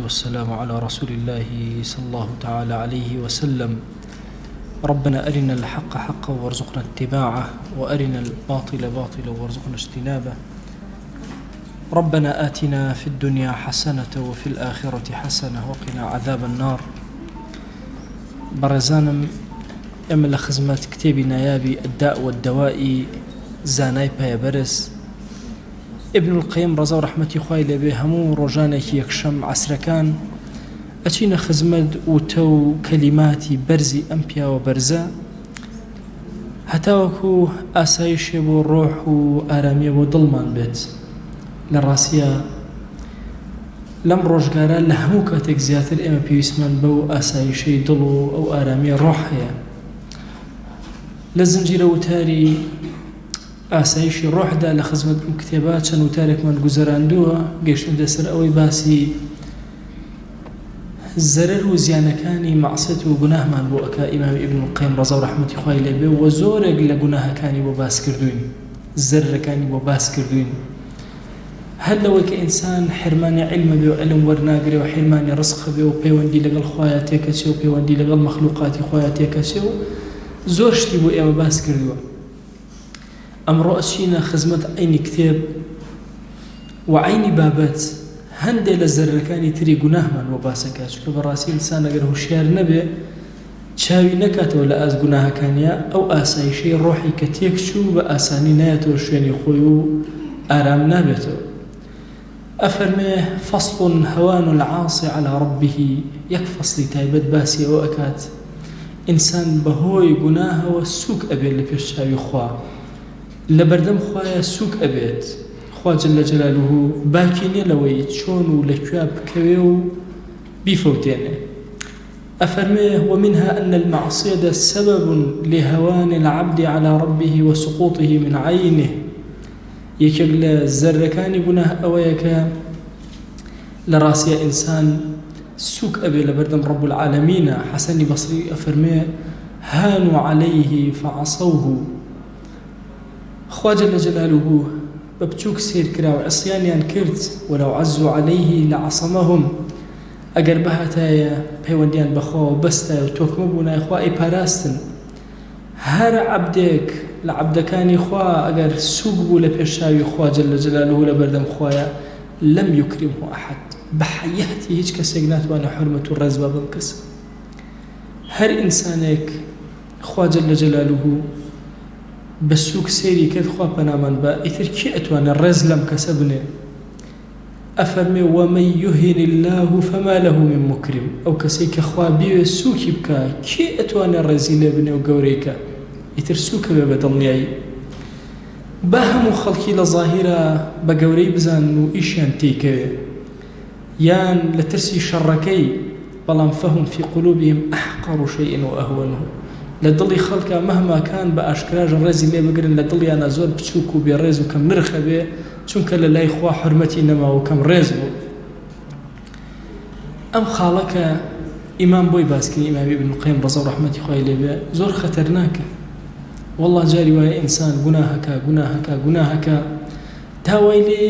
والسلام على رسول الله صلى الله تعالى عليه وسلم ربنا أرنا الحق حقا وارزقنا اتباعه وأرنا الباطل باطلا وارزقنا اجتنابه ربنا آتنا في الدنيا حسنة وفي الآخرة حسنة وقنا عذاب النار بەڕێزانم ئێمە لە خزمەت کتێبی نایابی الداء والدواء زانای پایەبەرز ابن القیم ڕەزا و ڕەحمەتی خوای لێبێ هەموو ڕۆژانێکی یەکشەم عەسرەکان ئەچینە خزمەت وتە و کەلیماتی بەرزی ئەم پیاوە بەرزە هەتاوەکو ئاسایشێ بۆ ڕۆح و ئارامیە بۆ دڵمان بێت لە ڕاستیا لەم ڕۆژگارە لە هەموو کاتێک زیاتر ئێمە پێویستمان بەو ئاسایشەی دڵ و ئەو ئارامیە ڕۆح هەیە لە زنجیرە وتاری ئاسایشی ڕۆحدا لە خزمەت ئەم کتێبە چەند وتارێکمان گوزەراندووە، گەیشتووینەتە سەر ئەوەی باسی زەرەر و زیانەکانی مەعسیەت و گوناهمان بۆ ئەکا ئیمام ئیبن القیم ڕەزا و ڕەحمەتی خوای لێ بێ و زۆرێک لە گوناهەکانی بۆ باس کردووین زەرەرەکانی بۆ باس کردووین هەر لەوەی کە ئینسان حرمانی عیلمە بێ و عیلم وەرناگرێ و حرمانی ڕزق بێ و پەیوەندی لەگەڵ خوایە تێکەچێ و پەیوەندی لەگەڵ مەخلوقاتی خوایە تێکەچێ و زۆر شتی بۆ ئێمە باس کردووە. ئەمڕۆ ئەچینە خزمەت عەینی کتێب و عەینی بابەت هەندێ لە زەرەرەکانی تری گوناهمان بۆ باس ئەکا چونکە بەڕاستی ئینسان ئەگەر هوشیار نەبێ چاوی نەکاتەوە لە ئاست گوناهەکانیا ئەو ئاسایشەی ڕۆحی کە تێکچوو بە ئاسانی نایەتەوە شوێنی خۆی و ئارام نابێتەوە. ئەفەرمێ، فصل هوان العاصی علی ربه، یەک فەسڵی تایبەت باسی ئەوە ئەکات ئینسان بەهۆی گوناهەوە سوک ئەبێت لە پێش چاوی خوا، لە بەردەم خوایە سوک ئەبێت، خوا جل جلالە باکی نیە لەوەی چۆن و لە کوێ بکەوێ و بیفەوتێنێ. ئەفەرمێ، ومنها ان المعصیە سبب لهوان العبد علی ربه وسقوطه من عینه، یەکێک لە زەرەکانی گوناه ئەوەیە کە لە ڕاستیا ئینسان سوک ئەبێ لەبەردەم ڕب العالمینە. حەسەنی بەسری ئەفەرمێ هانوا علیه فعصوه، خوا جل جلاله بە بچوک سەیر کرا و عصیانیان کرد، ولو عزوا علیه لعصمهم، ئەگەر بهاتایە پەیوەندیان بەخواوە بەستایە و تۆکمە بوونایە خوا ئەیپاراستن. هەر عەبدێک لە عەبدەکانی خوا ئەگەر سوک بوو لە پێش چاوی خوا جل جلالە لە بەردەم خوایە لم یکرمه احد بە حەیاتی هیچ کەسێک ناتوانێت حورمەت و ڕێز با بەم کەسە. هەر ئینسانێک خوا جل جلالە بە سوک سەیری کرد خوا پەنامان با ئیتر کێ ئەتوانێت ڕێز لەم کەسە بنێ؟ ئەفەرمێ، ومن یهن اللە فما له من مکرم، ئەو کەسەی کە خوا بیەوێ سووکی بکا کێ ئەتوانێ ڕێزی لێ بنێ و گەورەی کا؟ ئیتر سووکە بێ بە دڵنیایی. با هەموو خەڵکی لە زاهیرا بە گەورەی بزانن و ئیشیان تێی کەوێ یان لە ترسی شەڕەکەی، بەڵام فهم فی قلوبهم احقر شیء واهونه، لە دڵی خەڵکا مهما کان بە ئاشکراش ڕێزی لێ بگرن لە دڵیانا زۆر بچووک و بێ ڕێز و کەم نرخ ئەبێ، چونکە لە لای خوا حورمەتی نەماوە و کەم ڕێز بوو. ئەم خاڵە کە ئیمام بۆی باس کردین ئیمام ابن القیم ڕەزا و ڕەحمەتی خوای لێ بێ زۆر خەتەرناکە. واللە جاری وایە ئینسان گوناهەکا گوناهەکا گوناهەکا تا وای لێ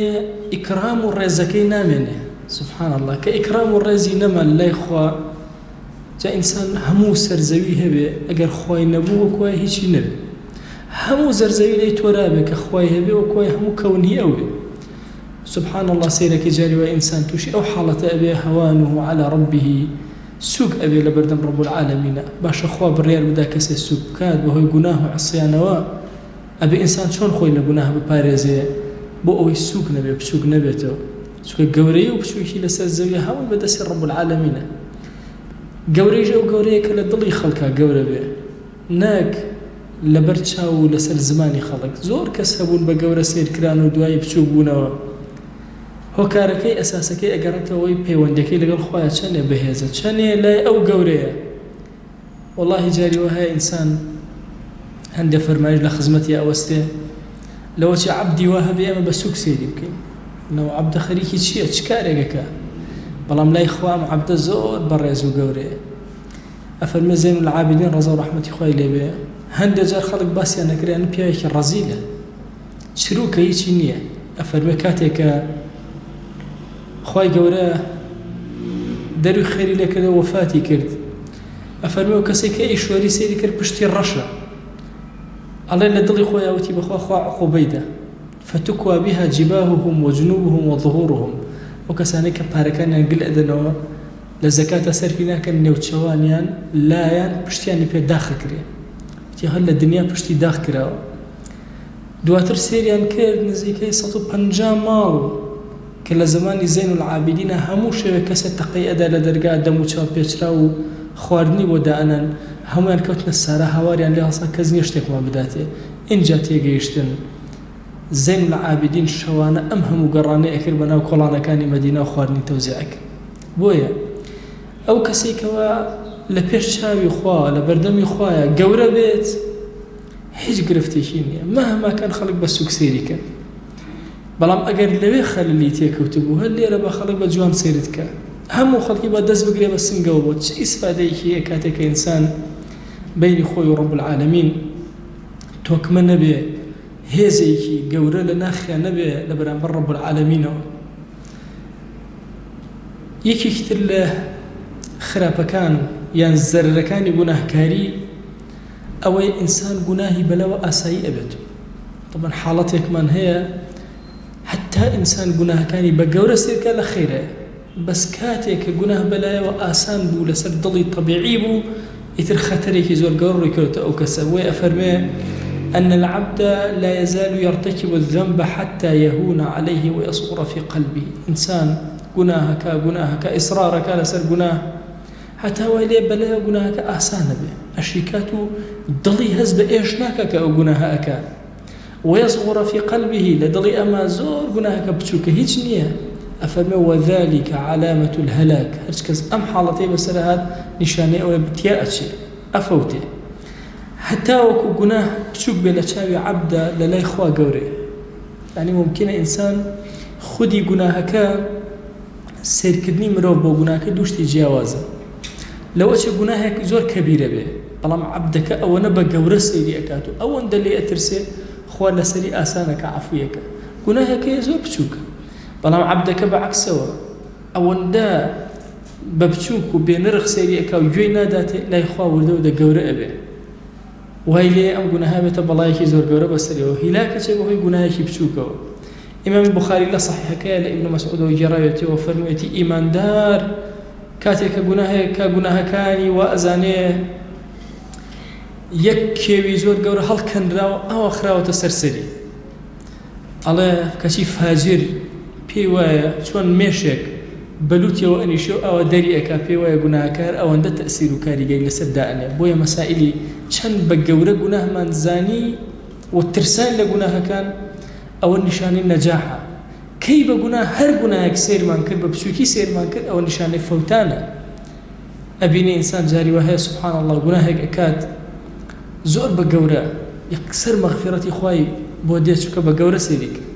ئیکرام و ڕێزەکەی نامێنێ. سبحان اللە کە ئیکرام و ڕێزی نەما لە لای خوا جا ئینسان هەموو سەرزەوی هەبێ ئەگەر خوای نەبوو وەک وایە هیچی نەبێ. هەموو زەرزەوی لێی تۆرابێ کە خوای هەبێ وەک وایە هەموو کەون هی ئەو بێ. سبحان اللە سەیرەکەی جاری وایە ئینسان توشی ئەو حاڵەتە ئەبێ هوانه علی ربه سوک ئەبێ لەبەردەم رب العالمینە. باشە خوا بڕیار بدا کەسێ سوک بکات بەهۆی گوناه و عصیانەوە ئەبێ ئینسان چۆن خۆی لە گوناه بپارێزێ بۆ ئەوەی سوک نەبێ بچوک نەبێتەوە چونکە گەورەیی و بچوکی لەسەر زەویە هەمووی بەدەستی رب العالمینە. گەورەیش ئەو گەورەیە کە لە دڵی خەڵکا گەورە بێ نەک لەبەر چاو و لەسەر زمانی خەڵک. زۆر کەس هەبوون بە گەورە سەیر کران و دوایی بچووک بوونەوە. هۆکارەکەی ئەساسەکەی ئەگەڕێتەوە ئەوەی پەیوەندیەکەی لەگەڵ خوایە چەنێ بەهێزە، چەنێ لای ئەو گەورەیە. وەڵاهی جاری وا هەیە ئینسان هەندێ فەرمایش لە خزمەتی ئەوەستێ لەوەچێ عەبدی وا هەبێ ئێمە بە سووک سەیری بکەین. نەوە عەبدە خەریکی چییە؟ چ کارێک ئەکا؟ بەڵام لای خوا ئەم عەبدە زۆر بەڕێز و گەورەیە. ئەفەرمێ زین العابدین ڕەزا و ڕەحمەتی خوای لێ بێ هەندێ جار خەڵک باسیان ئەکرێ ئەن پیاوێکی ڕەزیلە چروکە هیچی نییە ئەفەرمێ کاتێک کە خوای گەورە دەروی خێری لێ کردەوە وەفاتی کرد. ئەفەرموێ ئەو کەسەی کە ئەیشۆری سەیری کرد پشتی ڕەشە. ئەڵێ لە دڵی خۆیا وتی بەخوا خوا عقوبەی دا. فتکوا بها جباههم وجنوبهم وظهورهم ئەو کەسانەی کە پارەکانیان گل ئەدەنەوە لە زەکاتە سەرفی ناکەن نێوچەوانیان لایان پشتیانی پێ داخ ئەکرێ. وتی هەر لە دنیا پشتی داخ کراوە. دواتر سەیریان کرد نزیکەی 150 ماڵ کە لە زەمانی زەین العابدینە هەموو شەوێک کەسێ تەقەی ئەدا لە دەرگا دەم و چاو پێچراو و خواردنی بۆ دائەنان هەموویان کەوتنە سارا هاواریان لێ هەڵسا کەس نیە شتێکمان بداتێ ئینجا تێگەیشتن زەین العابدین شەوانە ئەم هەموو گەڕانەی ئەکرد بەناو کۆڵانەکانی مەدینە و خواردنی تەوزیع ئەکرد بۆیە ئەو کەسەی کەوا لە پێش چاوی خوا لە بەردەمی خوایە گەورە بێت هیچ گرفتێکی نییە مەهما کان خەڵک بە سوک سەیری کەن بەڵام ئەگەر لەوێ خەللی تێکەوتبوو هەر لێرە بە خەڵک بە جوان سەیرت کە هەموو خەڵکی بە دەست بگرێ بە سنگەوە بۆ چ ئیسفادەیەکی هەیە کاتێک کە ئینسان بینی خۆی و ڕب العالمین تۆکمە نەبێ هێزێکی گەورە لە ناخیان نەبێ لە بەرامبەر ڕب العالمینەوە یەکێکی تر لە خراپەکان یان زەرەرەکانی گوناهکاری ئەوەیە ئینسان گوناهی بەلاوە ئاسایی ئەبێت. تەبعەن حاڵەتێکمان هەیە حەتا ئینسان گوناهەکانی بە گەورە سەیرکا لە خەیرایە بەس کاتێک کە گوناه بەلایەوە ئاسان بوو لەسەر دڵی تەبیعی بوو ئیتر خەتەرێکی زۆر گەورە ڕووی کەوتە ئەو کەسە بۆیە ئەفەرمێ أن العبد لا يزال يرتكب الذنب حتى يهون عليه ويصغر في قلبه ئینسان گوناهەکە گوناهەکە ئیسرارەکە لەسەر گوناه هەتا وای لێ بەلایەوە گوناهەکە ئاسانە بێ ئەشیکات و دڵی هەست بە ئێش ناکا کە ئەو گوناهە ئەکا ويصغر في قلبه لە دڵی ئەما زۆر گوناهەکە بچووکە هیچ نییە ئەفەرمێ وذلك علامة الهلاك هەرچ کەس ئەم حاڵەتەی بەسەر هات نیشانەی ئەوەیە تیا ئەچێ ئەفەوتێ هەتاوەکو گوناه بچووک بێ لە چاوی عەبدا لە لای خوا گەورەیە یعنی ممکنە ئینسان خودی گوناهەکە سەیرکردنی مرۆڤ بۆ گوناکە دوو شتی جیاوازە. لەوەچێ گوناهێک زۆر کەبیرە بێ، بەڵام عەبدەکە ئەوەنە بە گەورە سەیری ئەکات و ئەوەندە لێی ئەترسێ خوا لەسەری ئاسان ئەکا عەفوی ئەکا. گوناهێک هەیە زۆر بچووکە، بەڵام عەبدەکە بە عەکسەوە ئەوەندە بە بچووک و بێ نرخ سەیری ئەکا و گوێی ناداتێ لای خوا وردە وردە گەورە ئەبێ. وای لێیە ئەم گوناهە بێتە بەڵایەکی زۆر گەورە بەسەریەوە هیلاک ئەچێ بەهۆی گوناهێکی بچووکەوە. ئیمامی بوخاری لە سەحیحەکەیا لە ئیبن مەسعودەوە گێڕاوێتیەوە فەرموویەتی ئیماندار کاتێک کە گوناهێک کە گوناهەکانی وا ئەزانێ یەک کێوی زۆر گەورە هەڵکەنراوە ئاوا خراوەتە سەر سەری ئەڵێ کەچی فاجر پێی وایە چۆن مێشێک بە لوتیەوە ئەنیشێ و ئاوا دەری ئەکا پێی وایە گوناهکار ئەوەندە تەئسیر و کاریگەری لەسەر دائەنێ بۆیە مەسائیلی چەند بە گەورە گوناهمان زانی و ترسان لە گوناهەکان ئەوە نیشانەی نەجاحە کەی بە گوناه هەر گوناهێک سەیرمان کرد بە بچوکی سەیرمان کرد ئەوە نیشانەی فەوتانە ئەبینی ئینسان جاری وا هەیە سبحان اللە گوناهێک ئەکات زۆر بە گەورە یەکسەر مەغفیرەتی خوای بۆ دێ چونکە بە گەورە سەیری کرد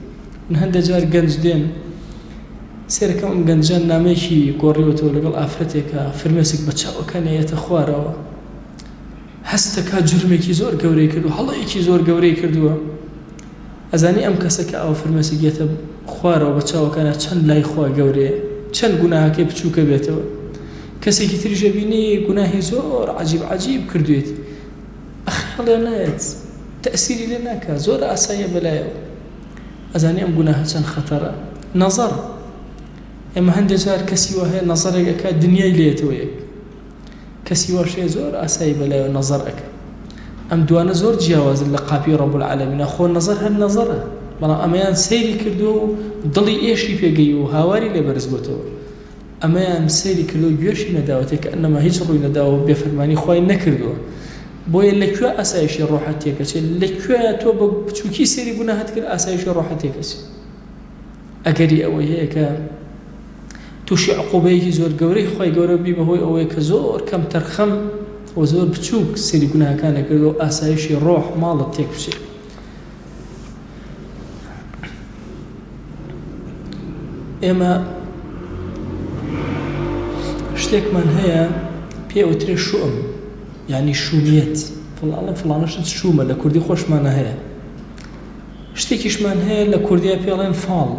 من هەندێک جار گەنج دێن سێرەکەم ئەم گەنجە نامەیەکی گۆڕیوەتەوە لەگەڵ ئافرەتێکە فرمێسک بە چاوەکانی یەتە خوارەوە هەستەکە جرمێکی زۆر گەورەی کردو هەڵەیەکی زۆر گەورەی کردووە ئەزانی ئەم کەسە کە ئاوا فرمێسک یەتە خوارەوە بە چاوەکانا چەند لای خوا گەورەیە چەند گوناهەکەی بچووکە بێتەوە کەسێکی تریش ئەبینی گوناهی زۆر عەجیب عەجیب کردوێتی ئەخیاڵێ نایەت تەئسیری لێ ناکا زۆر ئاساییە بەلایەوە ئەزانی ئەم گوناهە چەند خەتەرە نەزەر ئێمە هەندێک جار کەسی وا هەیە نەزەرێک ئەکات دنیای لێتەوە یەک کەسی واش هەیە زۆر ئاسایی بەلایەوە نەزەر ئەکا ئەم دوانە زۆر جیاوازن لە قاپی ڕەب العالمین خۆ نەزەر هەر نەزەرە بەڵام ئەمەیان سەیری کردووە و دڵی ئێشی پێگەی و هاواری لێ بەرز بۆتەوە ئەمەیان سەیری کردو گوێشی نەداوەتێ کە ئەنەما هیچ ڕووی نەداوە و بێفەرمانی خوای نەکردووە بۆیە لەکوێ ئاسایشی ڕۆحەت تێکەچێت لەکوێ تۆ بە بچووکی سەیری گوناهت کرد ئاسایشی ڕۆحەت تێکەچێت ئەگەری ئەوەی هەیە کە تووشی عقوبەیەکی زۆر گەورەی خوای گەورە بی بەهۆی ئەوەی کە زۆر کەم تەرخەم و زۆر بچووک سەیری گوناهەکانت کرد و ئاسایشی ڕۆح ماڵت تێک بچێت. ئێمە شتێکمان هەیە پێ ئەوترێ شوم یعنی شومیەت فڵاڵە فڵانەشت شومە لە کوردی خۆشمانە هەیە شتێکیشمان هەیە لە کوردیا پێڵێن فاڵ.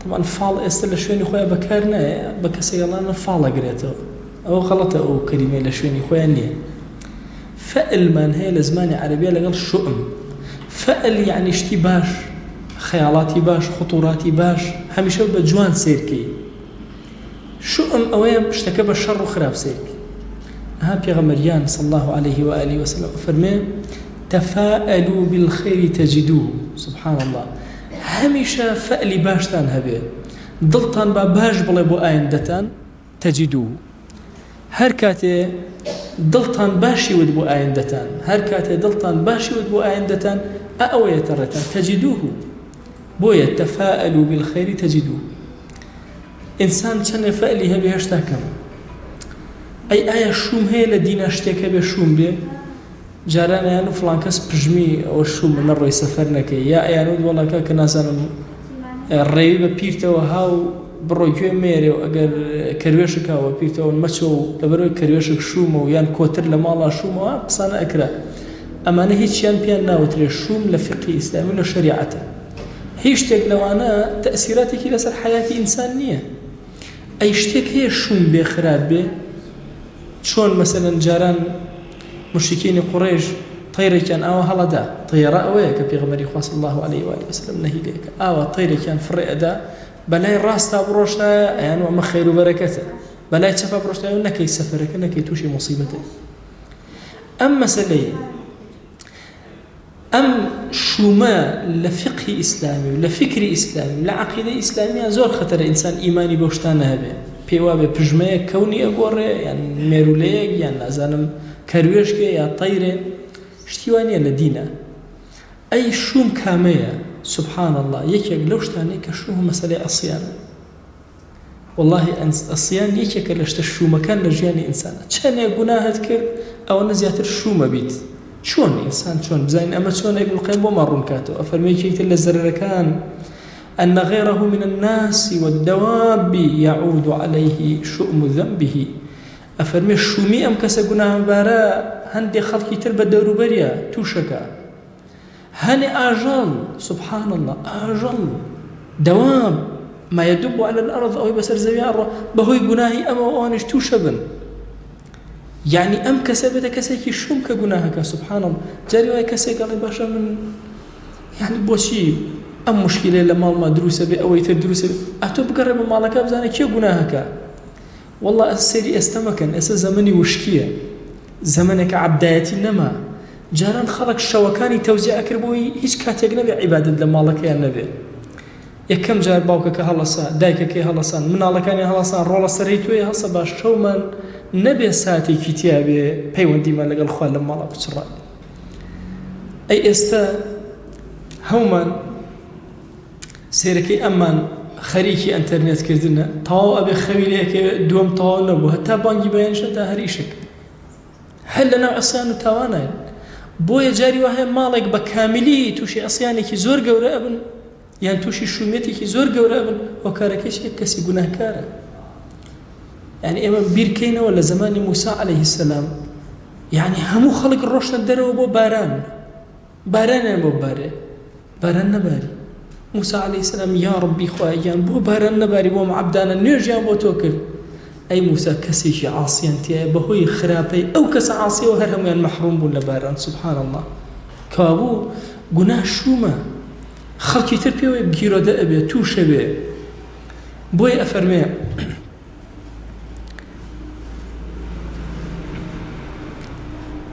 تەبعەن فاڵ ئێستا لە شوێنی خۆیان بەکار نایە، بە کەسێک ئەڵێن من فاڵ ئەگرێتەوە، ئەوە غەڵەتە، ئەو کەلیمەی لە شوێنی خۆیان نییە. فەئلمان هەیە لە زمانی عەرەبیە لەگەڵ شوئم. فەئل یەعنی شتی باش، خەیاڵاتی باش، خطوراتی باش، هەمیشە بە جوان سەیرکەی. شوئم ئەوەیە شتەکە بە شەڕ و خراپ سەیرکەی. ئەها پێغەمبەر گیان صلی اللە علیه و آله و سلم ئەفەرمێ تفاءلوا بالخیر تجدوه سبحان اللە هەمیشە فەئلی باشتان هەبێ دڵتان با باش بڵێ بۆ ئایندەتان تجدوه هەر کاتێ دڵتان باشی وت بۆ ئایندەتان هەر کاتێ دڵتان باشی وت بۆ ئایندەتان ئە ئەوەیەتە ڕێتان تجدوه بۆیە تفاءلوا بالخیر تجدوه ئینسان چەنێ فەئلی هەبێ هێشتا کەمە. ئەی ئایا شوم هەیە لە دینا شتێک هەبێ شوم بێ؟ جاران ئەیان و فڵان کەس پژمی ئەوە شومە نەڕۆی سەفەر نەکەی یا ئەیان وت وەڵا کاکە نازانم ڕێوی بە پیرتەوە هاو بڕۆ گوێ مێرێ و ئەگەر کەروێشک هاوە پیرتەوە مەچۆ و لەبەرەوەی کەروێشک شومە و یان کۆتر لە ماڵا شومەوە قسانە ئەکرا ئەمانە هیچیان پێیان ناوترێ شوم لە فقهی ئیسلامی و لە شەریعەتە. هیچ شتێک لەوانە تەئسیراتێکی لەسەر حەیاتی ئینسان نییە. ئەی شتێک هەیە شوم بێ خراپ بێ؟ چۆن مەسەلەن جاران مشرکینی قوڕەیش تەیرێکیان ئاوا هەڵەدا، تەیەڕە ئەوەیە کە پێغەمبەری خوا صلی اللە علیه و آله وسلم نەهی لێ کە ئاوا تەیرێکیان فڕێ ئەدا بەلای ڕاستا بڕۆشتایە ئەیان و ئەمە خێر و بەرەکەتە، بەلای چەپا بڕۆشتایە و نەکەی سەفەرەکە نەکەی تووشی موسیبەتە. ئەم مەسەلەی ئەم شومە لە فیقهی ئیسلامی و لە فیکری ئیسلامی و لە عەقیدەی ئیسلامییا زۆر خەتەرە ئینسان ئیمانی بەو شتانە هەبێ پێی وابێ پژمەیەک کەونی ئەگۆڕێ یان مێرولەیەک یان نازانم کەروێشکێ یا تەیرێ شتی وا نییە لە دینە ئەی شوم کامەیە سبحان اللە یەکێک لەو شتانەی کە شومە مەسەلەی عەسیانە وەڵاهی عەسیان یەکێکە لە شتە شوومەکان لە ژیانی ئینسانا چەنێ گوناهت کرد ئەوەنە زیاتر شوومە بیت چۆن ئینسان چۆن بزانین ئەمە چۆن ابن القیم بۆمان ڕوون کاتەوە ئەفەرمێ یەکێک تر لە زەرەرەکان أن غيره من الناس والدواب يعود عليه شؤم ذنبه ئەفەرمێ شومی ئەم کەسە گوناهبارە هەندێک خەڵکی تر بە دەوروبەریە تووشەکە هەنێ ئاژەڵ سبحان اللە ئاژەڵ دەوام ما يدب على الأرض ئەوەی بەسەر زەوی ئەڕۆ بەهۆی گوناهی ئەمەوە ئەوانیش تووشە بن یعنی ئەم کەسە بێتە کەسێکی شوم کە گوناهەکە سبحان الله جاری وایە کەسێک ئەڵێ باشە من یعنی بۆچی ئەم مشکلەیە لە ماڵما دروستە بێ ئەوەی تر دروستە ئەتۆ بگەڕێ بە ماڵەکە بزانە کێ گوناهەکە والله سەیری ئێستا مەکەن ئێستا زەمەنی وشکیە زەمەنێکە عەبدایەتی نەما جاران خەڵک شەوەکانی تەوزیع ئەکرد بۆی هیچ کاتێک نەبێ عیبادەت لە ماڵەکەیان نەبێ یەکەم جار باوکەکە هەڵەسا دایکەکەی هەڵەسان مناڵەکانی هەڵەسان ڕۆڵە سەرەی تۆی هەڵسە باش شەومان نەبێ ساتێکی تیا بێ پەیوەندیمان لەگەڵ خوا لە ماڵا بچڕا ئەی ئێستا هەومان سێرەکەی ئەممان خەریکی ئەتەرنێت کردنە تەواو ئەبێ خەوی لەکەوێ دووەم تەواو نەبوو هەتا بانگی بەیانیشە تا هەر ئیشێک هەر لەناو عسیان و تاوانین بۆیە جاری وا هەیە ماڵێک بە کاملی تووشی عسیانێکی زۆر گەورە ئەبن یان تووشی شومیەتێکی زۆر گەورە ئەبن هۆکارەکەی چیە کەسی گوناهکارە یعنی ئێمە بیرکەینەوە لە زمانی موسا عەلەیهی السلام یعنی هەموو خەڵک ڕۆشتە دەرەوە بۆ باران بارانیان بۆ ببارێ باران نەباری موسا عەلەیهی سەلام یا ڕەبی خوایە گیان بۆ باران نەباری بۆ ئەم عەبدانە نوێژیان بۆ تۆ کرد ئەی موسا کەسێکی عاسیان تیایە بەهۆی خراپەی ئەو کەسە عاسیەوە هەر هەمویان مەحروم بوون لە باران سبحان الله کەوابوو گوناه شوومە خەڵکی تر پێوەی گیرۆدە ئەبێ تووشە بێ بۆیە ئەفەرمێ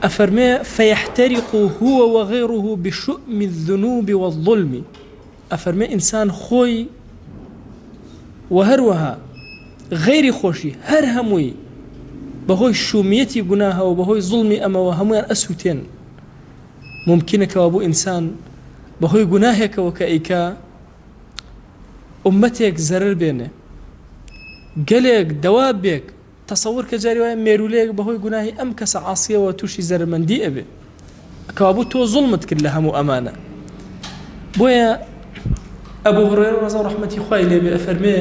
ئەفەرمێ، فیحترق هو وغیره بشؤم الذنوب والظلم، ئەفەرمێ ئینسان خۆی و هەروەها غەیری خۆشی هەر هەمووی بەهۆی شومیەتی گوناهەوە بەهۆی زوڵمی ئەمەوە هەمویان ئەسووتێن. مومکینە کەوابوو ئینسان بەهۆی گوناهێکەوە کە ئەیکا ئوممەتێک زەرەر بێنێ گەلێک دەوابێک تەسەور کە جاری وایە مێروولەیەک بەهۆی گوناهی ئەم کەسە عاسیەوە تووشی زەرەرمەندی ئەبێ کەوابوو تۆ زوڵمت کرد لە هەموو ئەمانە بۆیە ئەبوو هوڕێرە ڕەزا و ڕەحمەتی خوای لێبێ ئەفەرمێ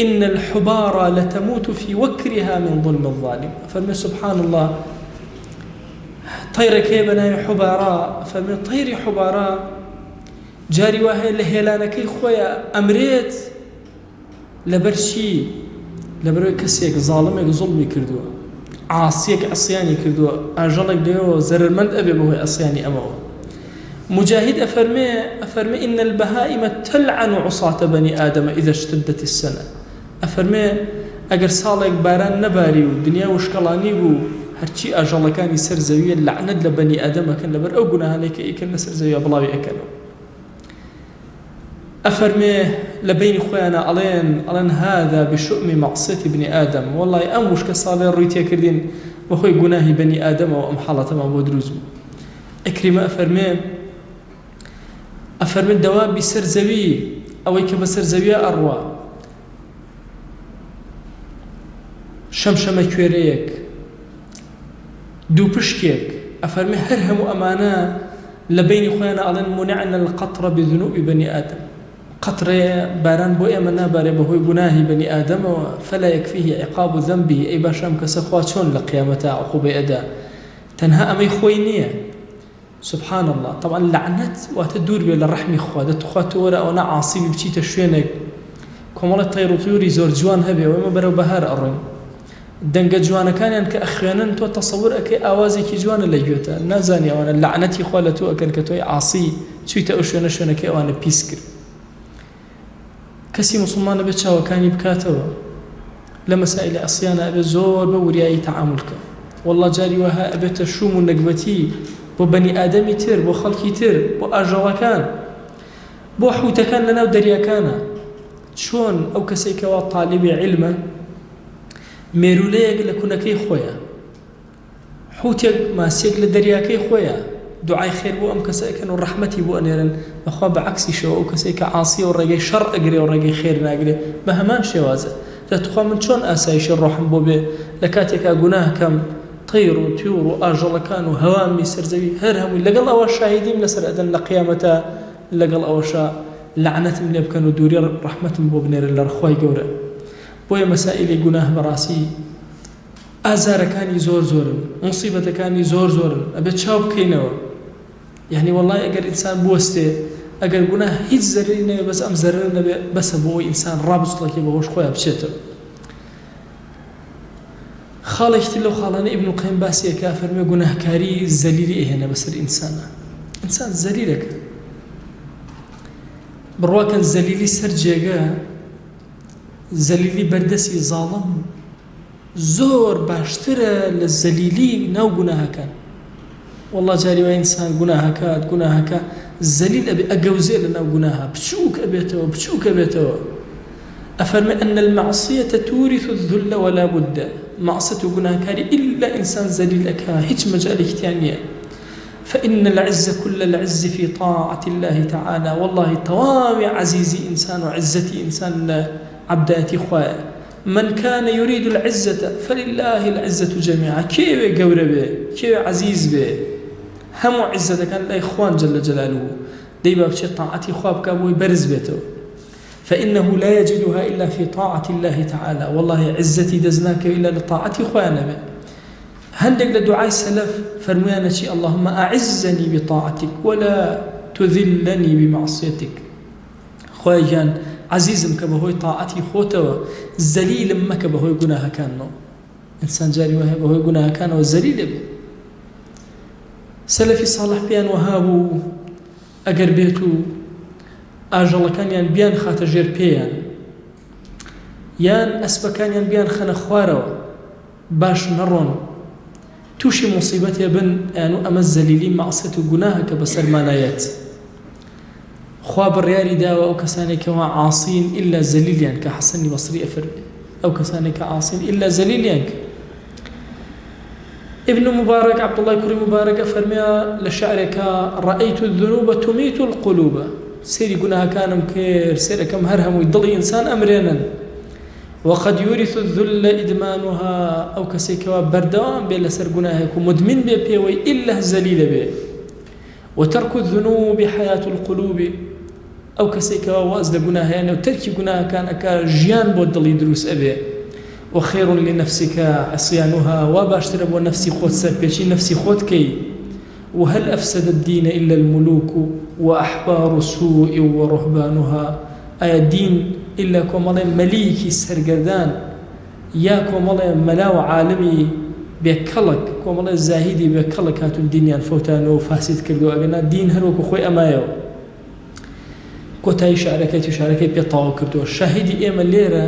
إن الحبارى لتموت في وكرها من ظلم الظالم ئەفەرمێ سبحان الله طیرێک هەیە بە ناوی حوبارا ئەفەرمێ طیری حوبارا جاری وا هەیە لە هێلانەکەی خۆیا ئەمرێت. لەبەر چی؟ لەبەرئەوەی کەسێک زاڵمێک زوڵمی کردووە، عاسیەک عسیانی کردووە، ئاژەڵێک لەوێوە زەرەرمەند ئەبێ بەهۆی عسیانی ئەمەوە. مجاهد ئەفەرمێ ئەفەرمێ إن البهائم تلعن عصاة بني آدم إذا اشتدت السنة. ئەفەرمێ ئەگەر ساڵێک باران نەباری و دنیا وشکەڵانی بوو، هەرچی ئاژەڵەکانی سەر زەویە لەعنەت لە بەنی ئادەم ئەکەن لەبەر ئەو گوناهانەی کە ئەیکەن لەسەر زەویا بڵاوی ئەکەنەوە. ئەفەرمێ لە بەینی خۆیانا ئەڵێن ئەڵێن هذا بشؤم معصیة ابن آدم وەڵای ئەم وشکە ساڵێ ڕووی تێکردین بەهۆی گوناهی بەنی ئادەمەوە ئەم حاڵەتەمان بۆ دروست بوو. عکریمە ئەفەرمێ ئەفەرمێ دەوابی سەر زەوی ئەوەی کە بەسەر زەویا ئەڕوا شەمشەمەکوێرەیەک دووپشکێک ئەفەرمێ هەر هەموو ئەمانە لە بەینی خۆیانا ئەڵێن منعنا القطر بذنوب بنی آدم قەترێ باران بۆ ئێمە نابارێ بەهۆی گوناهی بەنی ئادەمەوە فلا یکفیه عقاب ذنبه ئەی باشە ئەم کەسە خوا چۆن لە قیامەتا عقوبەی ئەدا تەنها ئەمەی خۆی نییە سبحان اللە طبعا لەعنەت واتە دوور بێ لە ڕەحمی خوا دە توخوا تۆ وەرە ئەوەنە عاسی بی بچیتە شوێنێک کۆمەڵە تەیر و طیوری زۆر جوان هەبێ و ئێمە بەرەو بەهار ئەڕۆین دەنگە جوانەکانیان کە ئەخوێنن تۆ تەسەور ئەکەی ئاوازێکی جوانە لە گوێتە نازانی ئەوانە لەعنەتی خوا لە تۆ ئەکەن کە تۆی عاسی چویتە ئەو شوێنە شوێنەکەی ئەوانە پیس کرد کەسی موسڵمان ئەبێ چاوەکانی بکاتەوە لە مەسائیلی عسیانە ئەبێ زۆر بە وریایی تەعامول کە واللە جاری وەها ئەبێتە شوم و نەگبەتی بۆ بەنی ئادەمی تر بۆ خەڵکی تر بۆ ئاژەڵەکان بۆ حوتەکان لەناو دەریاکانە چۆن ئەو کەسێک کەوا تالیبی عیلمە مێرولەیەک لە کونەکەی خۆیە حوتێک ماسیەک لە دەریاکەی خۆیا دوعای خێر بۆ ئەم کەسە ئەکەن و ڕەحمەتی بۆ ئەنێرن بەخوا بە عەکسیشەوە ئەو کەسەی کە عاسیە و ڕێگەی شەڕ ئەگرێ و ڕێگەی خێر ناگرێ بە هەمان شێوازە جا توخوا من چۆن ئاسایشی ڕۆحم بۆ بێ لە کاتێکا گوناه کەم تەیر و تیوڕ و ئاژەڵەکان و هەوامی سەر زەوی هەر هەمووی لەگەڵ ئەوە شاهیدیم لەسەر ئەدەن لە قیامەتا لەگەڵ ئەوەشا لەعنەتم لێ بکەن و دووری ڕەحمەتم بۆ بنێرن لە خوای گەورە بۆیە مەسائیلی گوناه بەڕاستی ئازارەکانی زۆر زۆرن موسیبەتەکانی زۆر زۆرن ئەبێت چاو بکەینەوە یعنی وەڵای ئەگەر ئینسان بوەستێ ئەگەر گوناه هیچ زەرەری نەبێ بەس ئەم زەرەرە نەبێ بەسە بۆ ئەوەی ئینسان ڕابچڵەکێ بەهۆش خۆیان بچێتەوە. خاڵێکی تر لەو خاڵانە ئیبن القیم باسی ئەکا فەرموێ گوناهکاری زەلیلی ئەهێنە بەسەر ئینسانە ئینسان زەلیلەکە بڕواکەن زەلیلی سەر جێگە زەلیلی بەردەسی زاڵم زۆر باشترە لە زەلیلی ناو گوناهەکان وەڵا جاری وای ئینسان گوناهەکات گوناهەکە زەلیل ئەبێ ئەگەوزێ لە ناو گوناها بچووک ئەبێتەوە بچووک ئەبێتەوە ئەفەرمێ أن المعصية تورث الذل ولا بد معصية و گوناهکاری إلا ئینسان زەلیل ئەکا هیچ مەجالێکی تیا نییە فإن العز كل العز في طاعة الله تعالى والله تەواوی عەزیزی ئینسان و عزەتی ئینسان لە عەبدایەتی خوایە من کان یرید العزە فللە العزە جمیعا کێ ئەوێ گەورە بێ کێ ئەوێ عەزیز بێ هەموو عیزەتەکان لای خوان جل جلاله دەی با بچێ تاعەتی خوا بکا بۆی بەرز بێتەوە فإنه لا يجدها إلا في طاعة الله تعالى والله عزەتی دەست ناکەوێ إلا لە تاعەتی خوایان نەبێ هەندێک لە دوعای سەلەف فەرموویانە چی اللهم أعزني بطاعتك ولا تذلني بمعصيتك خوایە گیان عەزیزم کە بەهۆی تاعەتی خۆتەوە زەلیلم مەکە بەهۆی گوناهەکانمەوە ئینسان جاری وایە بەهۆی گوناهەکانەوە زەلیل ئەبێ سەلەفی ساڵح پێیان وەها بوو ئەگەر بێت و ئاژەڵەکانیان بیان خاتە ژێر پێیان یان ئەسپەکانیان بیان خەنە خوارەوە باش نەڕۆن تووشی موسیبەتێ بن ئەیان و ئەمە زەلیلی مەعسیەت و گوناهە کە بەسەرمانا یەت خوا بڕیاری داوە ئەو کەسانەی کەوا عاسین ئیلا زەلیلیان کە حەسەنی بەسری ئەفەرمێ ئەو کەسانەی کە عاسین ئیلا زەلیلیان کە ابن مبارك عبد الله کوڕی مبارك ئەفەرمێ لە شعرێکا رأيت الذنوب تميت القلوب سەیری گوناهەکانم کرد سەیرەکەم هەر هەمووی دڵی ئینسان ئەمرێنن وقد یورث الذل ادمانها ئەو کەسەی کەوا بەردەوام بێ لەسەر گوناهێک و مدمن بێ پێوەی ئیلا زەلیلە بێ وترک الذنوب حیاة القلوب ئەو کەسەی کەوا واز لە گوناهێنێ و تەرکی گوناهەکان ئەکا ژیان بۆ دڵی دروست ئەبێ وخير لنفسك عصيانها وا باشترە بۆ نەفسی خۆت سەرپێچی نەفسی خۆت کەی وهل أفسد الدين إلا الملوك وأحبار سوء ورهبانها ئایا دین. ئیلا کۆمەڵێ مەلیکی سەرگەردان یا کۆمەڵێ مەلا و عالمی بێ کەڵک، کۆمەڵێ زاهیدی بێ کەڵک هاتوون دینیان فەوتانووە و فاسید کردووە، ئەگەرنا دین هەر وەکو خۆی ئەمایەوە. کۆتایی شعرەکەیەتی و شعرەکەی پێ تەواو کردووە. شاهیدی ئێمە لێرە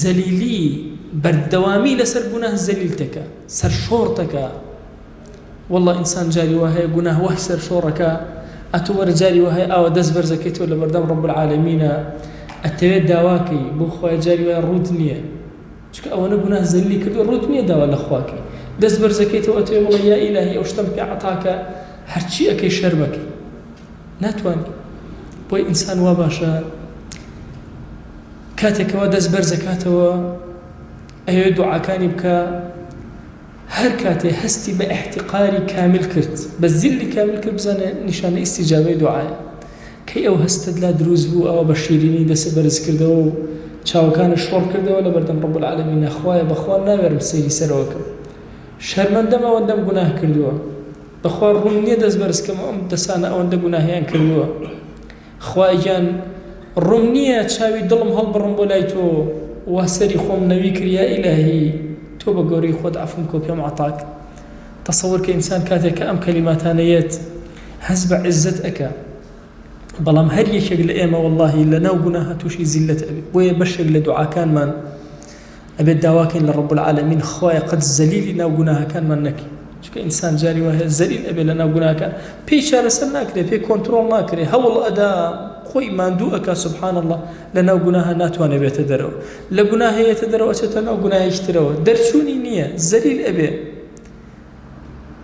زەلیلی بەردەوامی لەسەر گوناه زەلیلتەکە، سەرشۆڕتەکە. واللە ئینسان جاری وا هەیە گوناه وای سەرشۆڕەکە ئەتۆ وەرە جاری وا هەیە ئاوا دەست بەرزەکەیتەوە لە بەردەم ڕب العالمینە ئەتەوێت داواکەی بۆ خوایە جاری وایە ڕووت نییە چونکە ئەوەنە گوناه زەلیلی کردووە ڕووت نییە داوا لە خواکەی دەست بەرزەکەیتەوە ئەتەوێ بڵێ یا ئیلاهی ئەو شتەم پێ عەتاکە هەرچی ئەکەی شەرمەکەی ناتوانی بۆی ئینسان وا باشە کاتێکەوە دەست بەرزەکاتەوە ئەوێ دوعاکانی بکە هەر کاتێ هەستی بە ئیحتیقاری کامیل کرد، بە زیللی کامیل کرد بزانە نیشانەی ئیستیجابەی دوعایە. کەی ئەو هەستەت لا دروست بوو ئەوا بە شیرینی دەستت بەرز کردەوە و چاوەکانت شۆڕ کردەوە لە بەردەم رب العالمین خوایە بەخوا ناوێرم سەیری سەرەوە کەم شەرمەندەم ئەوەندەم گوناه کردووە بەخوا ڕووم نییە دەست بەرز کەمەوە ئەم دەسانە ئەوەندە گوناهیان کردووە خوایە گیان ڕووم نییە چاوی دڵم هەڵبڕم بۆ لای تۆ وا سەری خۆم نەوی کرد یا ئیلاهی تۆ بە گەورەی خۆت عەفوم کە و پێم عەتا کە تەسەور کە ئینسان کاتێک کە ئەم کەلیماتانە یەت هەست بە عیزەت ئەکا بەڵام هەر یەکێک لە ئێمە وەڵاهی لە ناو گوناها تووشی زیلەت ئەبێ بۆیە بەشێک لە دوعاکانمان ئەبێت داواکەین لە رب العالمین خوایە قەت زەلیلی ناو گوناهەکانمان نەکەی چونکە ئینسان جاری وا هەیە زەلیل ئەبێ لە ناو گوناهەکان پێی چارەسەر ناکرێ پێی کۆنترۆڵ ناکرێ هەوڵ ئەدا خۆی ماندوو ئەکا سبحان الله لە ناو گوناهە ناتوانێ بێتە دەرەوە لە گوناهە یەتە دەرەوە ئەچێتە ناو گوناهێکی ترەوە دەرچوونی نییە زەلیل ئەبێ